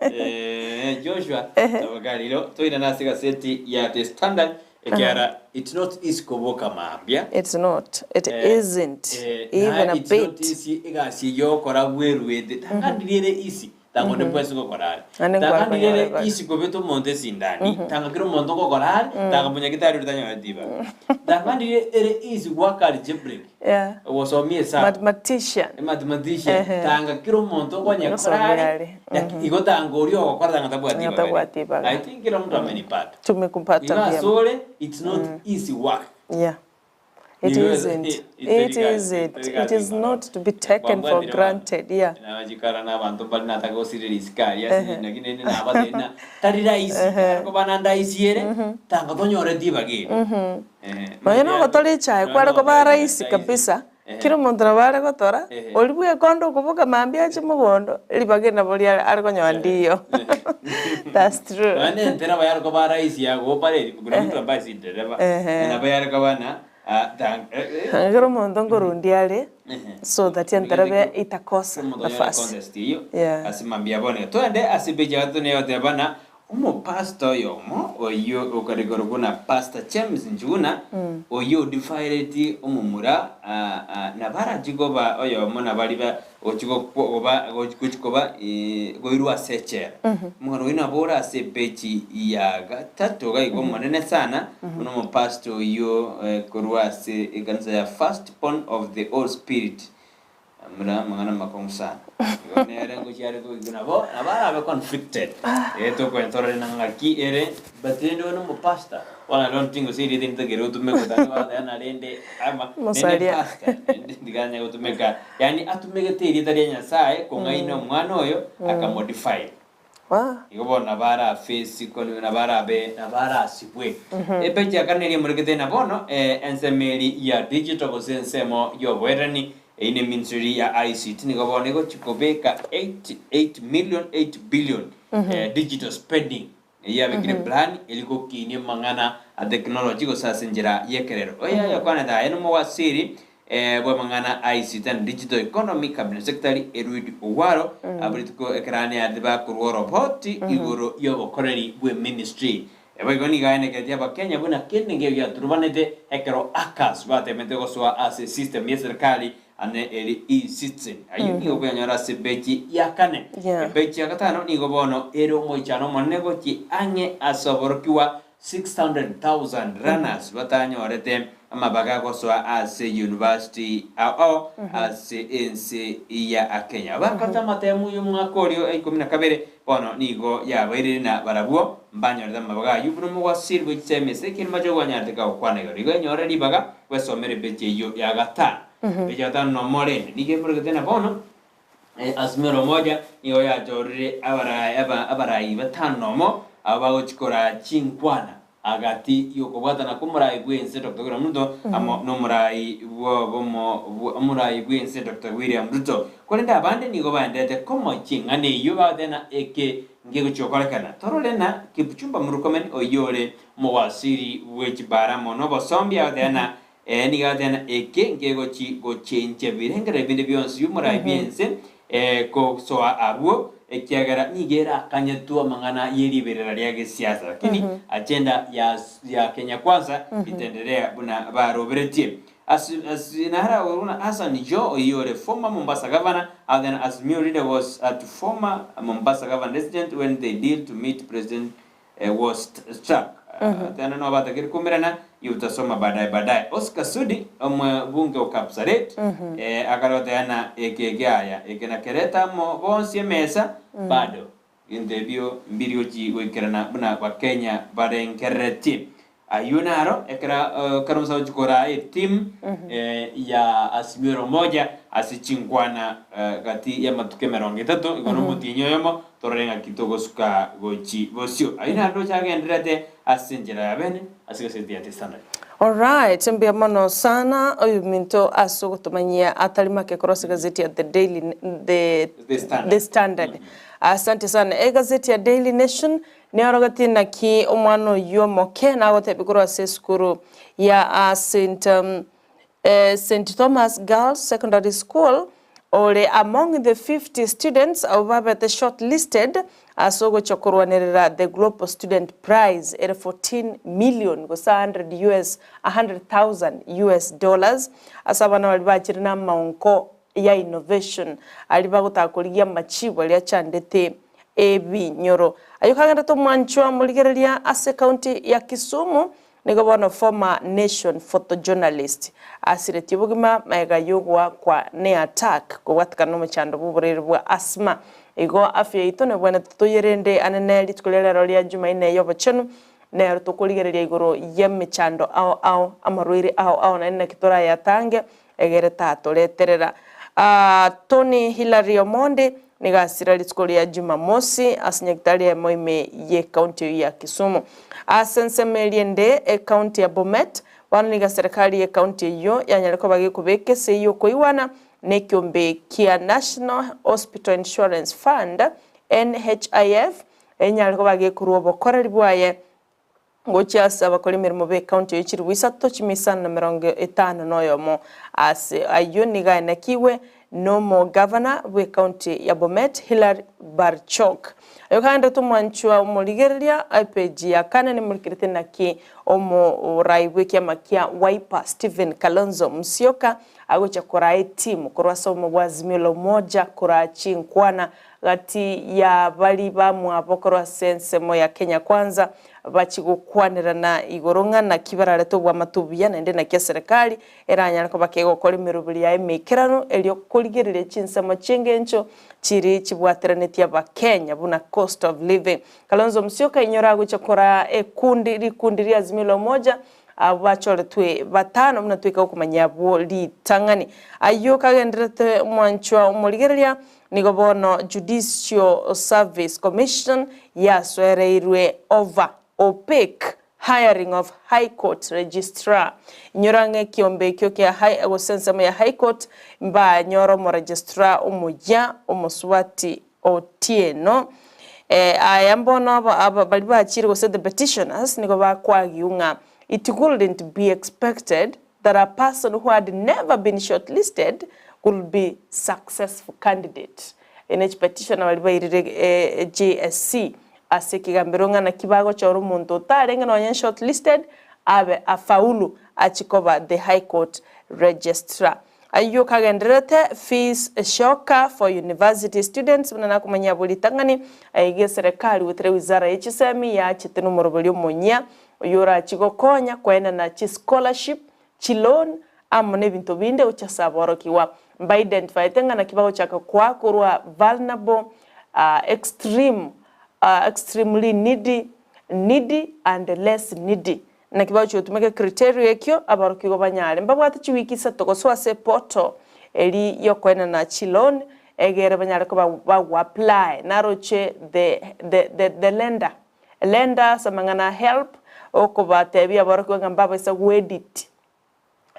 Eh, Joshua, tafakari hilo. Toirane ase gaseti ya The Standard ekiagera it's not easy koboka mambia. It's not. It Eh, isn't. eh, Even na a it's not bit. easy egasi eyio okora bweruete tang'andirie ere easy tanga onde bwensi gokora are Naende nkware tang'andirie ere konyora ibaga. easy kobeta omonto esindani tanga kera omonto ngokora are tanga monyagitari oria tanyoreti ibaga tang'andirie ere easy goaka algebraic Yeah. gosomia esabu Mathematician. emathematician Ehe. tanga kera omonto okonyekora Gosomia are are. laki igo tanga oria ogokora tanga tabwati Tanga ibaga tabwati ibaga. I think kera omonto amenipata Tumekupata igo vyema. asore it's not easy work Yeah. It Nigo isn't. It isn't. It is not to be taken for granted. Yeah. Nabachikara na abanto mbare nataka gosirera isikari ase naki nende nabatebia ng'a tari rahisi ekero koba naende rahisi ere tanga tonyoreti ribaga eri. Nonya nogotora echae kware koba rahisi kabisa. Kera omonto nabo are gotora, oria bwekonda okoboka mambia ache mogondo, ribaga nabo riare are konyora ndiyo. That's true. Naende entereba yare koba rahisi ya gooparate, kuna mtu ambaye si dereva, nabo yare koba na Kera omonto nkorundia are, so that entereba itakosa Omonto onyore nafasi. contest eyio Yeah. ase mambia bono iga. Toende ase page ya gatato nigo egoteba buna Omopastor oyomo oyio okare korokwa buna Pastor James Njuguna, oyio odifaireti omomura nabo arachie koba oyomo nabaria gochia koba gochia koba koirwa ase echela. Omogano oyio nabo ore ase epeji ya gatato iga iga omonene sana, buna omopastor oyio korwa ase ekanisa ya First Born of the Holy Spirit. Buna amang'ana amakong'u sana. Igo nere ngochia are koigwa nabo nabo arabe conflicted. Eh tokoentorore na ng'aki ere but rende oyo nomopastor. Bono I don't think gose erieta ntagere gotumeka gotanga goteba na rende ama nende Mosaria. pastor naende ndiganya gotumeka yaani atumegete erieta ria Nyasaye kong'aina omwana oyo akamodify. Igo bono nabo araface koni nabo arabe nabo arasibwe. Epeji ya kane eria emorekete na bono ensemo eri ya digital gose ensemo y'oboerani eyio ne ministry ya ICT nigo bono egochi kobeka 8 8 million 8 billion digital spending eyio yabekire plan eri gokinia amang'ana a technology gose ase enchera y'ekerero. Oyo oyokwanete aye nomowasiri bw'amang'ana a ICT and Digital Economy Cabinet Secretary Eliud Owalo abwo rituko ekero anearete bakorwa oropoti igoro y'obokoreri bw'eministry. Boigo nigo aenekeretie abakenya buna kende nkeiyo giaturubanete ekero hackers batemete gosoa ase esystem y'eserikali ane eri E-Citizen. Ayio nigo okoyanyora ase epeji ya kane. Epeji ya gatano nigo bono ere omoichano omonene gochia ang'e ase oborokigwa 600,000 runners batanyorete amabaga gosoa ase university ao ase ense ya Kenya. Bakorete amatemu y'omwaka oria o ikomi na kabere bono nigo yabairire na barabwo mbanyorete amabaga ayio buna omogwasiri bwe chisemi ase ekerima chi'ogwanyareteka gokwana igoro. Igo enyore ribaga bwesomere epeji eyio ya gatano. Epeji ya gatano nomo rende nigo emoregete na bono Azimio la Umoja nigo yachorire abarai abarai batano nomo abwo bagochia koraa chinkwana agati y'okobwatana kw'omorai bw'ense Doctor William Ruto amo n'omorai bw'obomo omorai bw'ense Doctor William Ruto. Korende abande nigo baenderete komochia eng'ana eyio bagoteba eke ngegochia gokorekana. Torore na Kipchumba Murkomen oyio ore omowasiri bwe chibara amo nobosombi agoteba na Ee, nigo agoteeba ng'a eke nkegochi gochenchia ebirengererio binde bionsi bi'omorai bw'ense, ee, gosoa abwo, ekiagera nigo erakanyetwe amang'ana ye riberera ria gesiasa. Lakini agenda ya ya Kenya Kwanza itenderea buna baroberetie. As as nara buna Hassan Joho oyio ore former Mombasa governor, other than Azimio leader was at former Mombasa governor resident when the deal to meet President was struck. Tena no batakire kumirana you utasoma baadaye baadaye. Oscar Sudi omobunge o Kapsaret akare goteba eke ekiaya eke na kereta amo bonsi emesa bado ebinto ebio mbiri gochi goikerana buna bakenya barengereretie. Ayio naro ekero ekero omosacha ogochia koraa etimu ya Azimio la Umoja ase chinkwana gati y'amatuko emerongo etato igo nomotienyi oyomo torore ng'aki togosuka gochi bosio. Ayio naro ndoche agendererete ase enchera ya bene ase egaseti ya The Standard. Alright, mbuya mono sana oyominto ase ogotomanyia atari make korwa ase egazeti ya The Daily The, The Standard. The Standard. Asante sana. Egazeti ya Daily Nation Neorogetie naki omwana oyio omoke nagotebia korwa ase esukuru ya St. St. Thomas Girls Secondary School ore among the 50 students abwo babete shortlisted ase ogochia korwanerera the Global Student Prize ere 14 million gose 100 US 100,000 US dollars ase abana baria bachire namaonko ya innovation aria bagotaka korigia amachibu aria achandete ebinyoro. Ayio kagenderete omwanchwa morigereria ase county ya Kisumu nigo bono former Nation photojournalist asiretie obogima magega yogoakwa ne attack kobwatekana nomochando bw'oborwaire bwa asthma. Igo afya yaito nebwenerete toyerende anene rituko ria rero ria Jumaine y'obochenu nero tokorigereria igoro y'emechando ao ao amarwaire ao ao naende naki torayatange egere tatoreterera. Tony Hillary Omondi. Nigo asira rituko ria Jumamosi ase nyagitari eyemo ime y'ecounty eyio ya Kisumu. Ase ensemo eria ende, ecounty ya Bomet, bono nigo eserekari y'ecounty eyio yanyare koba gekobeka esegi y'okoigwana nekiombe kia National Hospital Insurance Fund, NHIF, enyare koba gekorua obokoreri bwaye Gochia ase abakori emeremo b'ecounty eyio chilifu isato chimia isano na merongo etano na oyomo. Ase ayio nigo aenekigwe nomogavana bw'ecounty ya Bomet Hillary Barchok. Oyo kagenderete omwanchwa omorigereria epeji ya kane nemorikerete naki omorai bw'ekiama kia Wiper Stephen Kalonzo Musyoka agochia koraa etimu korwa ase obomo bwa Azimio la Umoja koraa chinkwana Gati ya baria bamwabo korwa ase ensemo ya Kenya Kwanza bachie gokwanerana igoro ng'a naki bararete obwamate obuya naende naki eserekari eranyare koba kegokora emeroberi yaye emeikeranu erio korigereria chinsemo chi'engencho chiria chibwateranetie abakenya buna cost of living. Kalonzo Musyoka inyora agochia koraa ekundi rikundi ria Azimio la Umoja Abwo bachoretwe batano buna toika gokomanya abwo ritang'ani. Ayio kagendererete omwanchwa omorigereria, nigo bono Judicial Service Commission yasoereirwe over opaque hiring of High Court Registrar. Inyora ng'a ekiombe ekio kia High gose ensemo ya High Court mbanyore omoregistrar omoyia omosubati Otieno. Aya mbono aba baria bachire gose the petitioners nigo bakwagiu ng'a it wouldn't be expected that a person who had never been shortlisted would be successful candidate. Eye ne chipetitioner baria bairire JSC ase ekegambero ng'a naki bagochora omonto otarenge nonye shortlisted abe afaulu achie koba the High Court Registrar. Ayio kagendererete fees shocker for university students buna nakomanyia abwo ritang'ani aiga eserekari goetera ewizara ye chisemi yachete nomoroberi omonyia oyio orachie gokonya koenana chischolarship, chiloan amo nebinto binde gochia ase aborokigwa. Mbaidentifaete ng'a naki bagochaka koa korwa vulnerable, extreme, extremely needy, needy and less needy. Naki bagochia gotumeka ecriteria ekio aborokigwa banyare. Mbabwate chiwiki isato gosoa ase eportal eri yokoenana chiloan egere banyare koba bagoapply. Naroche the the the the lender lender ase amang'ana a help okobatebia aborokigwa ng'a mbabaisa goedit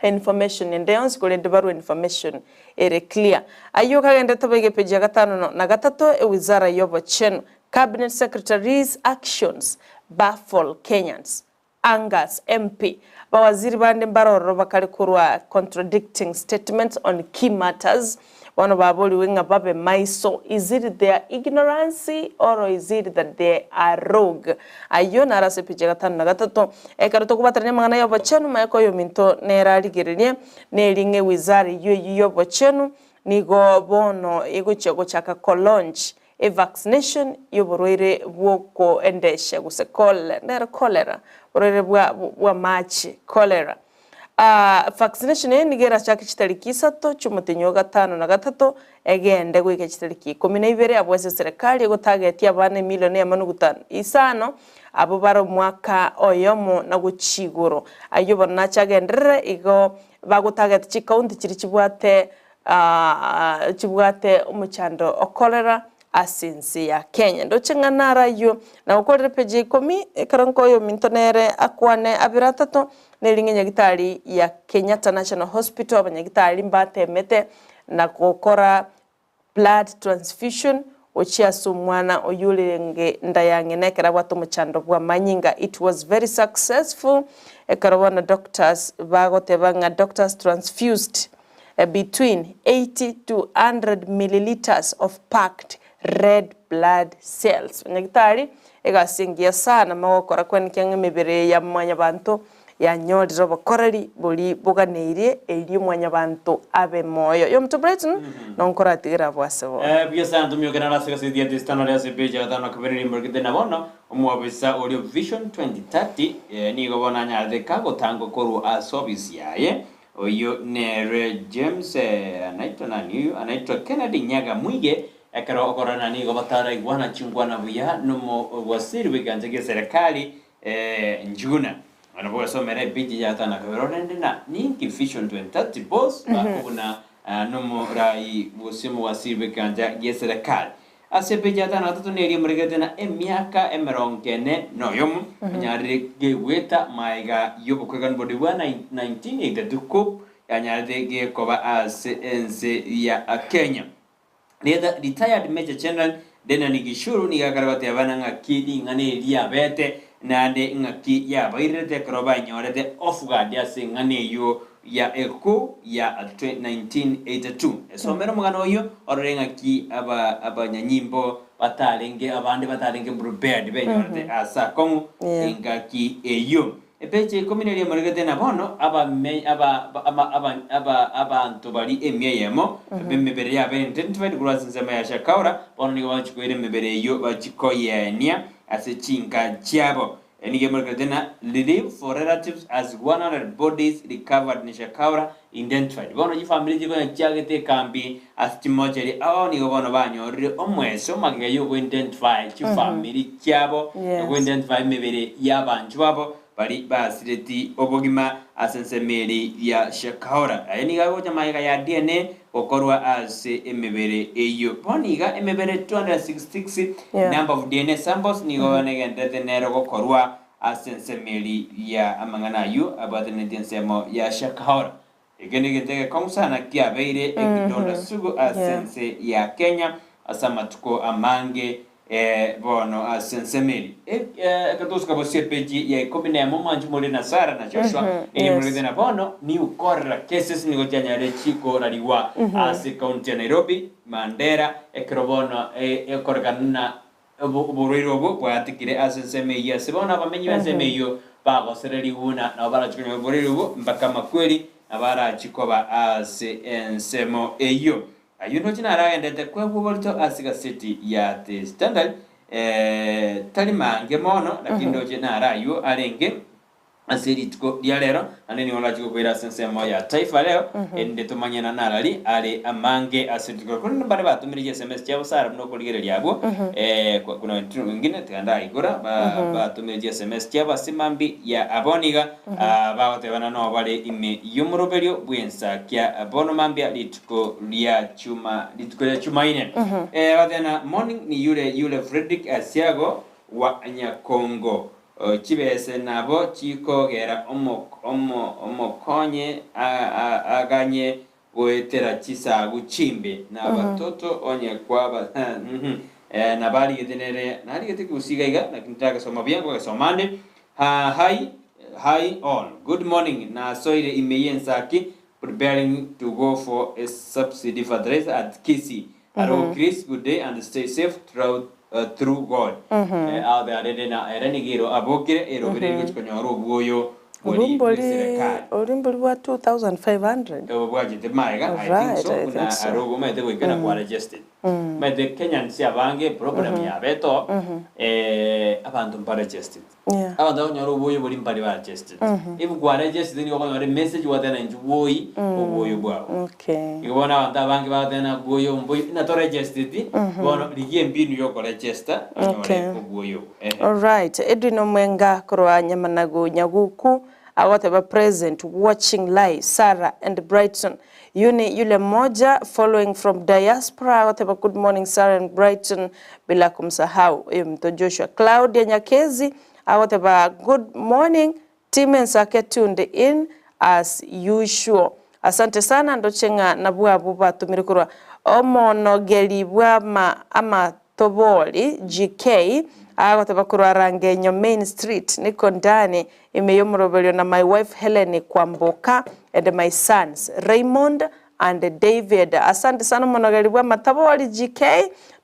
information ende yonsi korende barwe information ere clear. Ayio kagenderete boigo epeji ya gatano na gatato ewizara y'obochenu Cabinet Secretary's actions baffle Kenyans, Angus MP. Bawaziri bande mbare ororo bakare korwa contradicting statements on key matters. Bono baborigwe ng'a babe maiso, is it their ignorance or is it that they are rogue? Ayio naro ase epicha ya gatano na gatato. Ekero tokobaterania amang'ana y'obochenu, maega oyominto nere arigererie, neri ng'a ewizara eyio eyio y'obochenu nigo bono egochia gochaka kolaunch Evaccination y'oborwaire bw'okoendesha gose cholera, nero cholera, oborwaire bwa bw'amache, cholera. Vaccination eye nigo erachake chitariki isato chi'omotenyi o gatano na gatato egende goika chitariki ikomi na ibere abwo ase eserekari egotagetia abana emilion eyemo nuguta isano abwo bare omwaka oyomo na gochia igoro. Ayio bono nache agenderere igo bagotageti chikaunti chiria chibwate chibwate omochando o cholera ase ense ya Kenya. Ndoche ng'a naro ayio nagokorire page ya ikomi, ekero nkoa oyominto nere akwane abere atato, neri ng'a enyagitari ya Kenyatta National Hospital abanyagitari mbatemete na gokora blood transfusion gochia ase omwana oyio orenge nda ya ng'ina ekero abwate omochando bw'amanyinga. It was very successful ekero bono doctors bagoteba ng'a doctors transfused between 80 to 100 millilitres of packed red blood cells. Banyagitari egasi engiya sana mogokora kwenekia ng'a emebere ya mwanyabanto yanyorire obokoreri boria boganeirie erio mwanyabanto abe moyo. Yomonto Brighton nonkoratigere abwo ase bono. Buya sana tomioke naro ase egaseti ya The Standard ase epeji ya gatano na kabere rimorokete na bono omwobisa oria o Vision 2030 nigo bono anyarete kagotangwa korwa ase obisi yaye Oyio nere James, anaitwa nani oyio? Anaitwa Kennedy Nyaga Mwige, ekero okororana nigo bataraigwana chinkwana buya nomowasiri bw'ekeancha gi'eserekari Njuguna. Nabo gwesomera epeji ya gatano na kabere orende na ninki Vision 2030 boss bakobuna. Nomorai gose omowasiri bw'ekegancha gi'eserekari. Ase epeji ya tano na gatato neria emoregerete na emiaka emerongo ene na oyomo, onyarire gegweta maega y'obokweganu bode bwa 1982 coup yanyarete gekoba ase ense ya Kenya. Rieta Retired Major General Denan Gishuru nigo akare gotebana ng'aki ring'ana eri riabete naende ng'aki yabairerete ekero bainyorete off guard ase eng'ana eyio ya eku ya 1982. Esomera omogano oyio orore ng'aki aba abanyanyimbo batarenge abande batarenge prepared benyorete ase akong'u engaki eyio. Epeche ikomi neria emoregete na bono abame aba aba aba aba abanto baria emia eyemo b'emebere yabo identified korwa ase ensemo ya Shakaura, bono nigo bachikoira emebere eyio bachikoyeenia ase chinka chiabo. Nigo emorekerete na Relief for relatives as 100 bodies recovered in Shakaura identified. Bono chifamiri chikonya chiagete ekambi ase chimochari ao nigo bono banyorire omweso magega yogo-identify chifamiri chiabo na go-identify emebere y'abanchwa babo bari basireti obogima ase ensemo eri ya Shakahola. Aya nigo agocha magega ya DNA gokorwa ase emebere eyio. Bono iga emebere 266 number of DNA samples nigo bono egendererete nero gokorwa ase ensemo eri ya amang'ana ayio abwataneti ensemo ya Shakahola. Eke negento egekong'u sana kiabeire ekidonda sugu ase ense ya Kenya ase amatuko amange bono ase ensemo eri. Ekero togosuka bosio epeji ya ikomi na emo mwanche more na Sara na Joshua eye morogete na bono new cholera cases nigo chianyarire chikorarigwa ase county ya Nairobi, Mandera ekero bono ekorekana na Oborwaire obwo bwatikire ase ensemo eyio, ase bono abamenyi b'ensemo eyio bagosererigwe buna nabo barachie konyora oborwaire obwo mpaka amakweri nabo arachie koba ase ensemo eyio. Ayio ndoche naragenderete kwegwa oborito ase gaseti ya The Standard, tari mange mono, lakini ndoche naro ayio arenge. Ase rituko ria rero, naende nigo orache gokoira ase ensemo ya Taifa Leo, erinde tomanye na narari are amange ase rituko ero. Korende mbare batomire chiSMS chiabo Sara buna okorigereria abwo, eh, kwa- kuna wengine wengine tiga ndaigora, ba- batomire chiSMS chiabo ase mambi ya abwo niga, ah, bagotebana noo bare ime y'omoroberio bw'ensakia bono mambia rituko ria chuma rituko ria Chumaine. Eh, bagotebana morning ni yule yule Fredrick Asiago wa Nyakongo. Chibese nabo chikogera omokonye aganye goetera chisagu chimbe, na abatoto onye kwaba nabarigete nere narigete kegusii iga iga lakini tiragesoma buya nkogesoma ande. Hi hi all good morning nasoire ime y'ensaki preparing to go for a subsidy fertilizer at Kisii Hello Chris good day and stay safe throughout through God. Abe arere na ere nigo ero abokire erobere rigochi konyora obwoyo bori Orumbori bw'eserekari. orumbori bwa 2500. Obo bwachete maega I think Right, so I buna think so. are obo omanyete goika na kwa registered. Omanyete Kenyans abange problem yabete oo abanto mba registered. Yeah. Abanto bakonyora oboyo boria mbari ba registered. If kwa registered nigo okonyora emessage gwateba na inche bwoyi oboyo bwao. Okay. Igo bono abanto abange bagoteba na bwoyo mboyo na to registered bono rigia embinu ya okoregister onyore Okay. obwoyo obo. Ehe. Alright, Edwin Omwenga korwa Nyamanagu Nyaguku agoteba present watching live Sarah and Brighton Yuni yule mmoja following from diaspora agoteba good morning Sarah and Brighton bila kumsahau oyominto Joshua Claudia Nyakezi agoteba good morning team Ensake tuned in as usual asante sana ndoche ng'a nabwo abwo batomire korwa omonogeri bwa ama Tobori, GK, agoteba korwa Rangenyo Main Street, niko ndani ime y'omoroberio na my wife Hellen Kwamboka and my sons Raymond and David. Asante sana omonogeri bw'amatabori GK,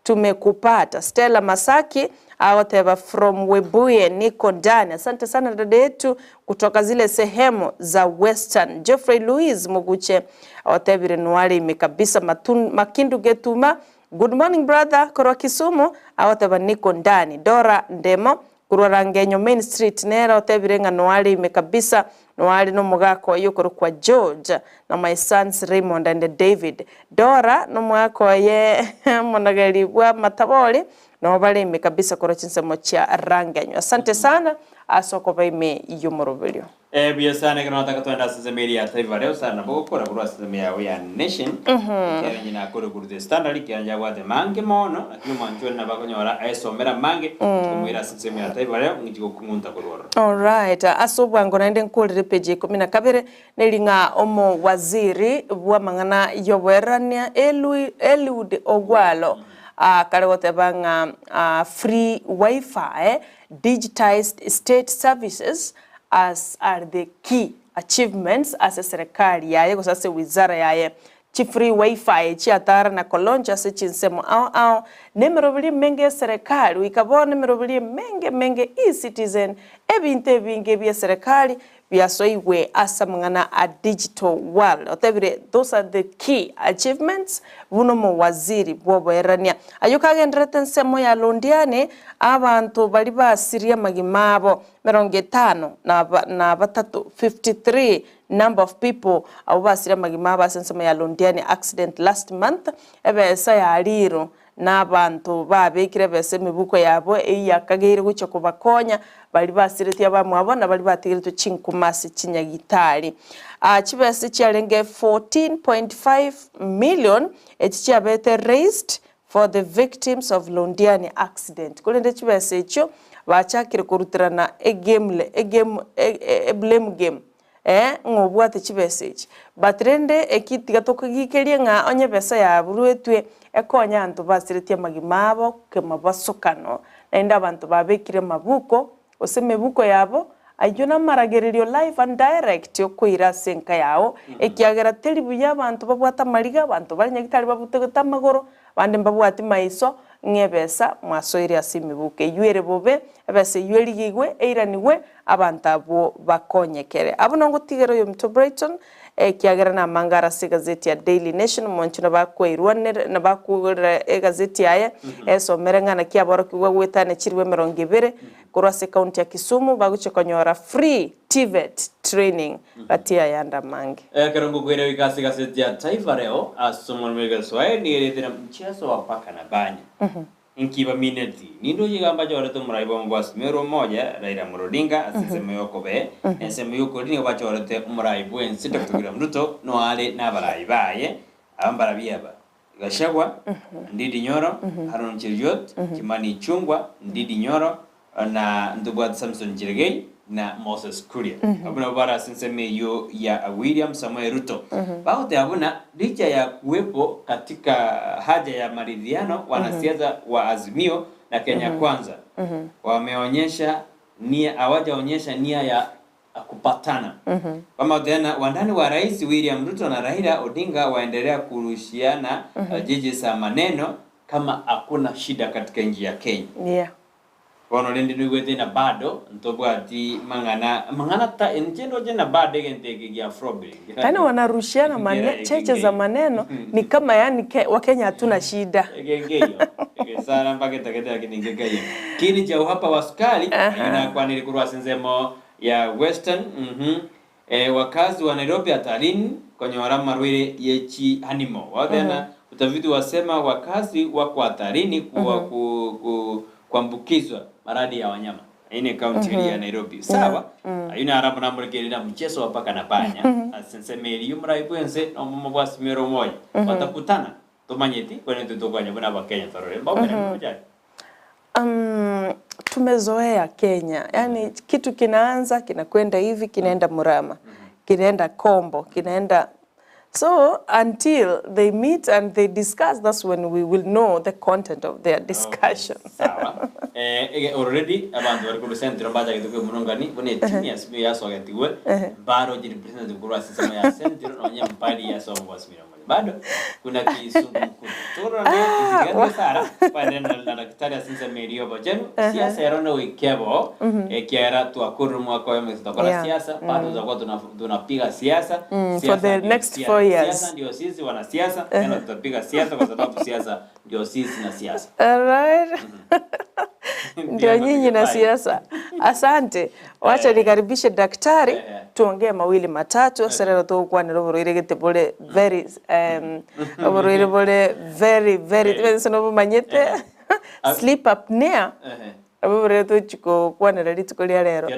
tumekupata. Stella Masaki agoteba from Webuye niko ndani. Asante sana dada yetu kutoka zile sehemu za Western. Geoffrey Louis Muguche otebire nware ime kabisa matun, makindu getuma Good morning brother korwa Kisumu agoteba niko ndani Dora Ndemo korwa Rangenyo main street nere otebire ng'a noare ime kabisa noare nomogaka oye okorokwa George na my sons Raymond and David Dora nomogaka oye omonogeri bwa amatabori noo bare ime kabisa korwa chinsemo chia Rangenyo Asante sana ase okoba ime yomoroberio. Eh, buya sana ekero nataka twende ase ensemo eria ya Taifa Leo sana nabo gokora korwa ase ensemo yao ya Nation ekiagera inche nakore korwa The Standard ekiagera inche abwate mange mono lakini omwancho one nabo akonyora aesomere amange komoira ase ensemo ya Taifa Leo ng'inchi gokung'unta korwa ororo. Alright, ase obwango naende nkorere page ya ikomi na kabere, neri ng'a omowaziri bw'amang'ana y'oboererania Elui Eliud Ogwalo akare goteba ng'a free wifi, digitised state services as are the key achievements ase serikali yaye gose ase wizara yaye. Chi free wifi chiatara na kolaunch ase chinsemo ao ao na emeroberi emenge ye serikali goika bono emeroberi emenge emenge eCitizen ebinto ebinge bie serikali biasoigwe ase amang'ana a digital world. Otebire those are the key achievements buna omowaziri bw'oboererania. Ayio kagendererete ensemo ya Londiani abanto baria basirie amagima abo Merongo etano na batato, 53 number of people, abwo basire amagima abo ase ensemo ya Londiani accident last month, ebesa ya riro na abanto babekire ebesa emibuko yabo eyio yakageire gochia kobakonya baria basiretie abamwabo na baria batigeretwe chinkuma ase chinyagitari. Chibesa chiarenge 14.5 million echi chiabete raised For the victims of Londiani accident. Korende chibesa echio bachakire koruterana egemle egame eblame game eh ng'a obwate chibesa echi. But rende eki tiga tokogikerie ng'a onye ebesa yaruetwe ekonye abanto basiretie amagima abo kemabasokano naende abanto babekire mabuko Gose emebuko yabo, ayio namaragererio live and direct okoira ase enka yao, ekiagera teri buya abanto babwate amariga, abanto bare nyagitari babutegete amagoro, abande mbabwati maiso, ng'a ebesa mwasoire ase emebuko eyio ere bobe, ebesa eyio erigigwe, eiranigwe, abanto abwo bakonyekere. Abwo nongotigera oyominto Brighton, ekiagera namangare ase egazeti ya Daily Nation, omonche nabakweirwanere nabakwegorera egazeti yaye, esomere ng'a naki aborokigwa goetania chiribu emerongo ebere korwa ase ekaunti ya Kisumu bagochia konyora free TVET training gati y'ayande amange. Ekero ngokwera goika ase egazeti ya Taifa Leo ase omorimo bw'Egeswaeri nigo erietire Mchezo wa Paka na Panya. Inki bamineti? Ninde oyegamba achorete omorai bw'omobwasi ore omoya, Raila Amolo Odinga, ase ensemo y'okobee, na ensemo y'okoria nigo bachorete omorai bw'ense Doctor William Ruto, noare nabarai baye, aba mbarabwo aba, Gachagua, Ndindi Nyoro, Haron Cheruiyot, Kimani Ichung'wa, Ndindi Nyoro, na ntobwate Samson Cherargei, na Moses Kuria. Abwo nabwo bare ase ensemo eyio ya William Samoei Ruto. Bagoteba buna licha ya kuwepo katika haja ya maridhiano wanasiasa wa Azimio na Kenya Kwanza wameonyesha nia hawajaonyesha nia ya kupatana. Bamagoteba na wandani wa Rais William Ruto na Raila Odinga waendelea kurushiana jiji za maneno kama hakuna shida katika nchi ya Kenya. Yeah. Bono rende noigwete na bado ntobwati mang'ana mang'ana ta inche ndoche na bado egento eke gia Afrobeat. Yaani wanarushiana mane, cheche za maneno ni kama yani ke, Wakenya hatuna shida. Egenkeiyo egesara mpaka etagete lakini nkekaiyo kini cha uhapa wa sukari ayio nakwanire korwa ase ensemo ya Western mhm Eh, wakazi wa Nairobi hatarini konyora amarwaire ye chianimo. Wagena utafiti wasema wakazi wako hatarini kuwa ku, ku, kuambukizwa maradhi ya wanyama. Hii ni county ya Nairobi. Sawa? Ayio naro amo namorekerire na mchezo wa paka na panya. Ase ensemo eria y'omorai bwense na omomo bwasimire omoyo. Batakutana tomanyeti korende intwe tokwanya buna abakenya torore. Mbaumera mbuya. Tumezoea Kenya, yaani kitu kinaanza kinakwenda hivi kinaenda mrama, kinaenda kombo, kinaenda so until they meet and they discuss that's when we will know the content of their discussion. Sawa. Eh, ege already abanto bari korwa Central mbachagete kwemurungani buna etimu ya Simiyu yasogetigwe mbaroche representative korwa ase ensemo ya Central nonye mpari yasomo gwa Simiyu Bado kuna kizungumkuti. Torore tiga Sara baende na daktari ase ensemo eria y'obochenu. Siasa ero nogoikia bo ekiagera twakorire omwaka oyomo gose twakora siasa bado tutakuwa tunapiga siasa. For Siasa the ndio next siasa. 4 years. Siasa ndio sisi wanasiasa tena tutapiga siasa kwa sababu siasa ndio sisi na siasa. Alright. Ndio nyinyi na siasa. Asante. Wacha nikaribishe daktari tuongee mawili matatu ase rero togokwanera oborwaire gete bore very oborwaire bore very very nobomanyete sleep apnea. Nabo bire tochi gokwanera rituko ria rero.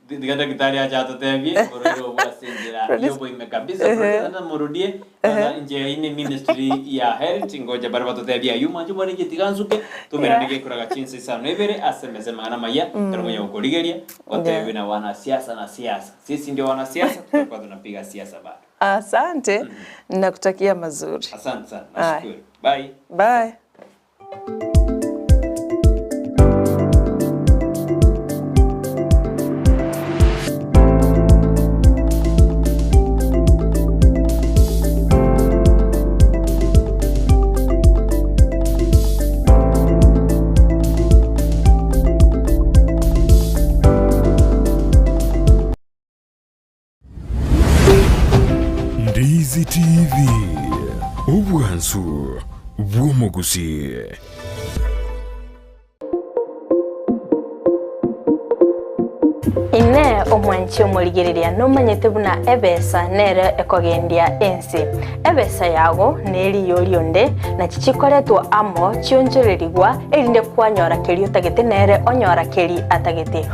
Tiga daktari ache atotebie oborwaire obwo ase enchera Produce- yoboime kabisa. Producer namorudie kwanza inche ine ministry ya health ngocha bare batotebie aywo mwanche mwane inche tiga nsuke tomerane gekoraga chinsa isano na ibere ase emesa amang'ana amaya ekero konya gokorigeria otebie na wanasiasa na siasa sisi ndio wanasiasa tutakuwa tunapiga siasa bado. Asante, nakutakia mazuri. Asante sana, Aye. nashukuru. Bye. Bye. Ndizi TV, obwansu bw'omogusii. Inee omwanchi omorigereria nomanyete buna ebesa nere ekogendia ense? Ebesa yago neriyo rionde nachi chikoretwa amo chionchorerigwa erinde kwanyora keria otagete nere onyora keria atagete.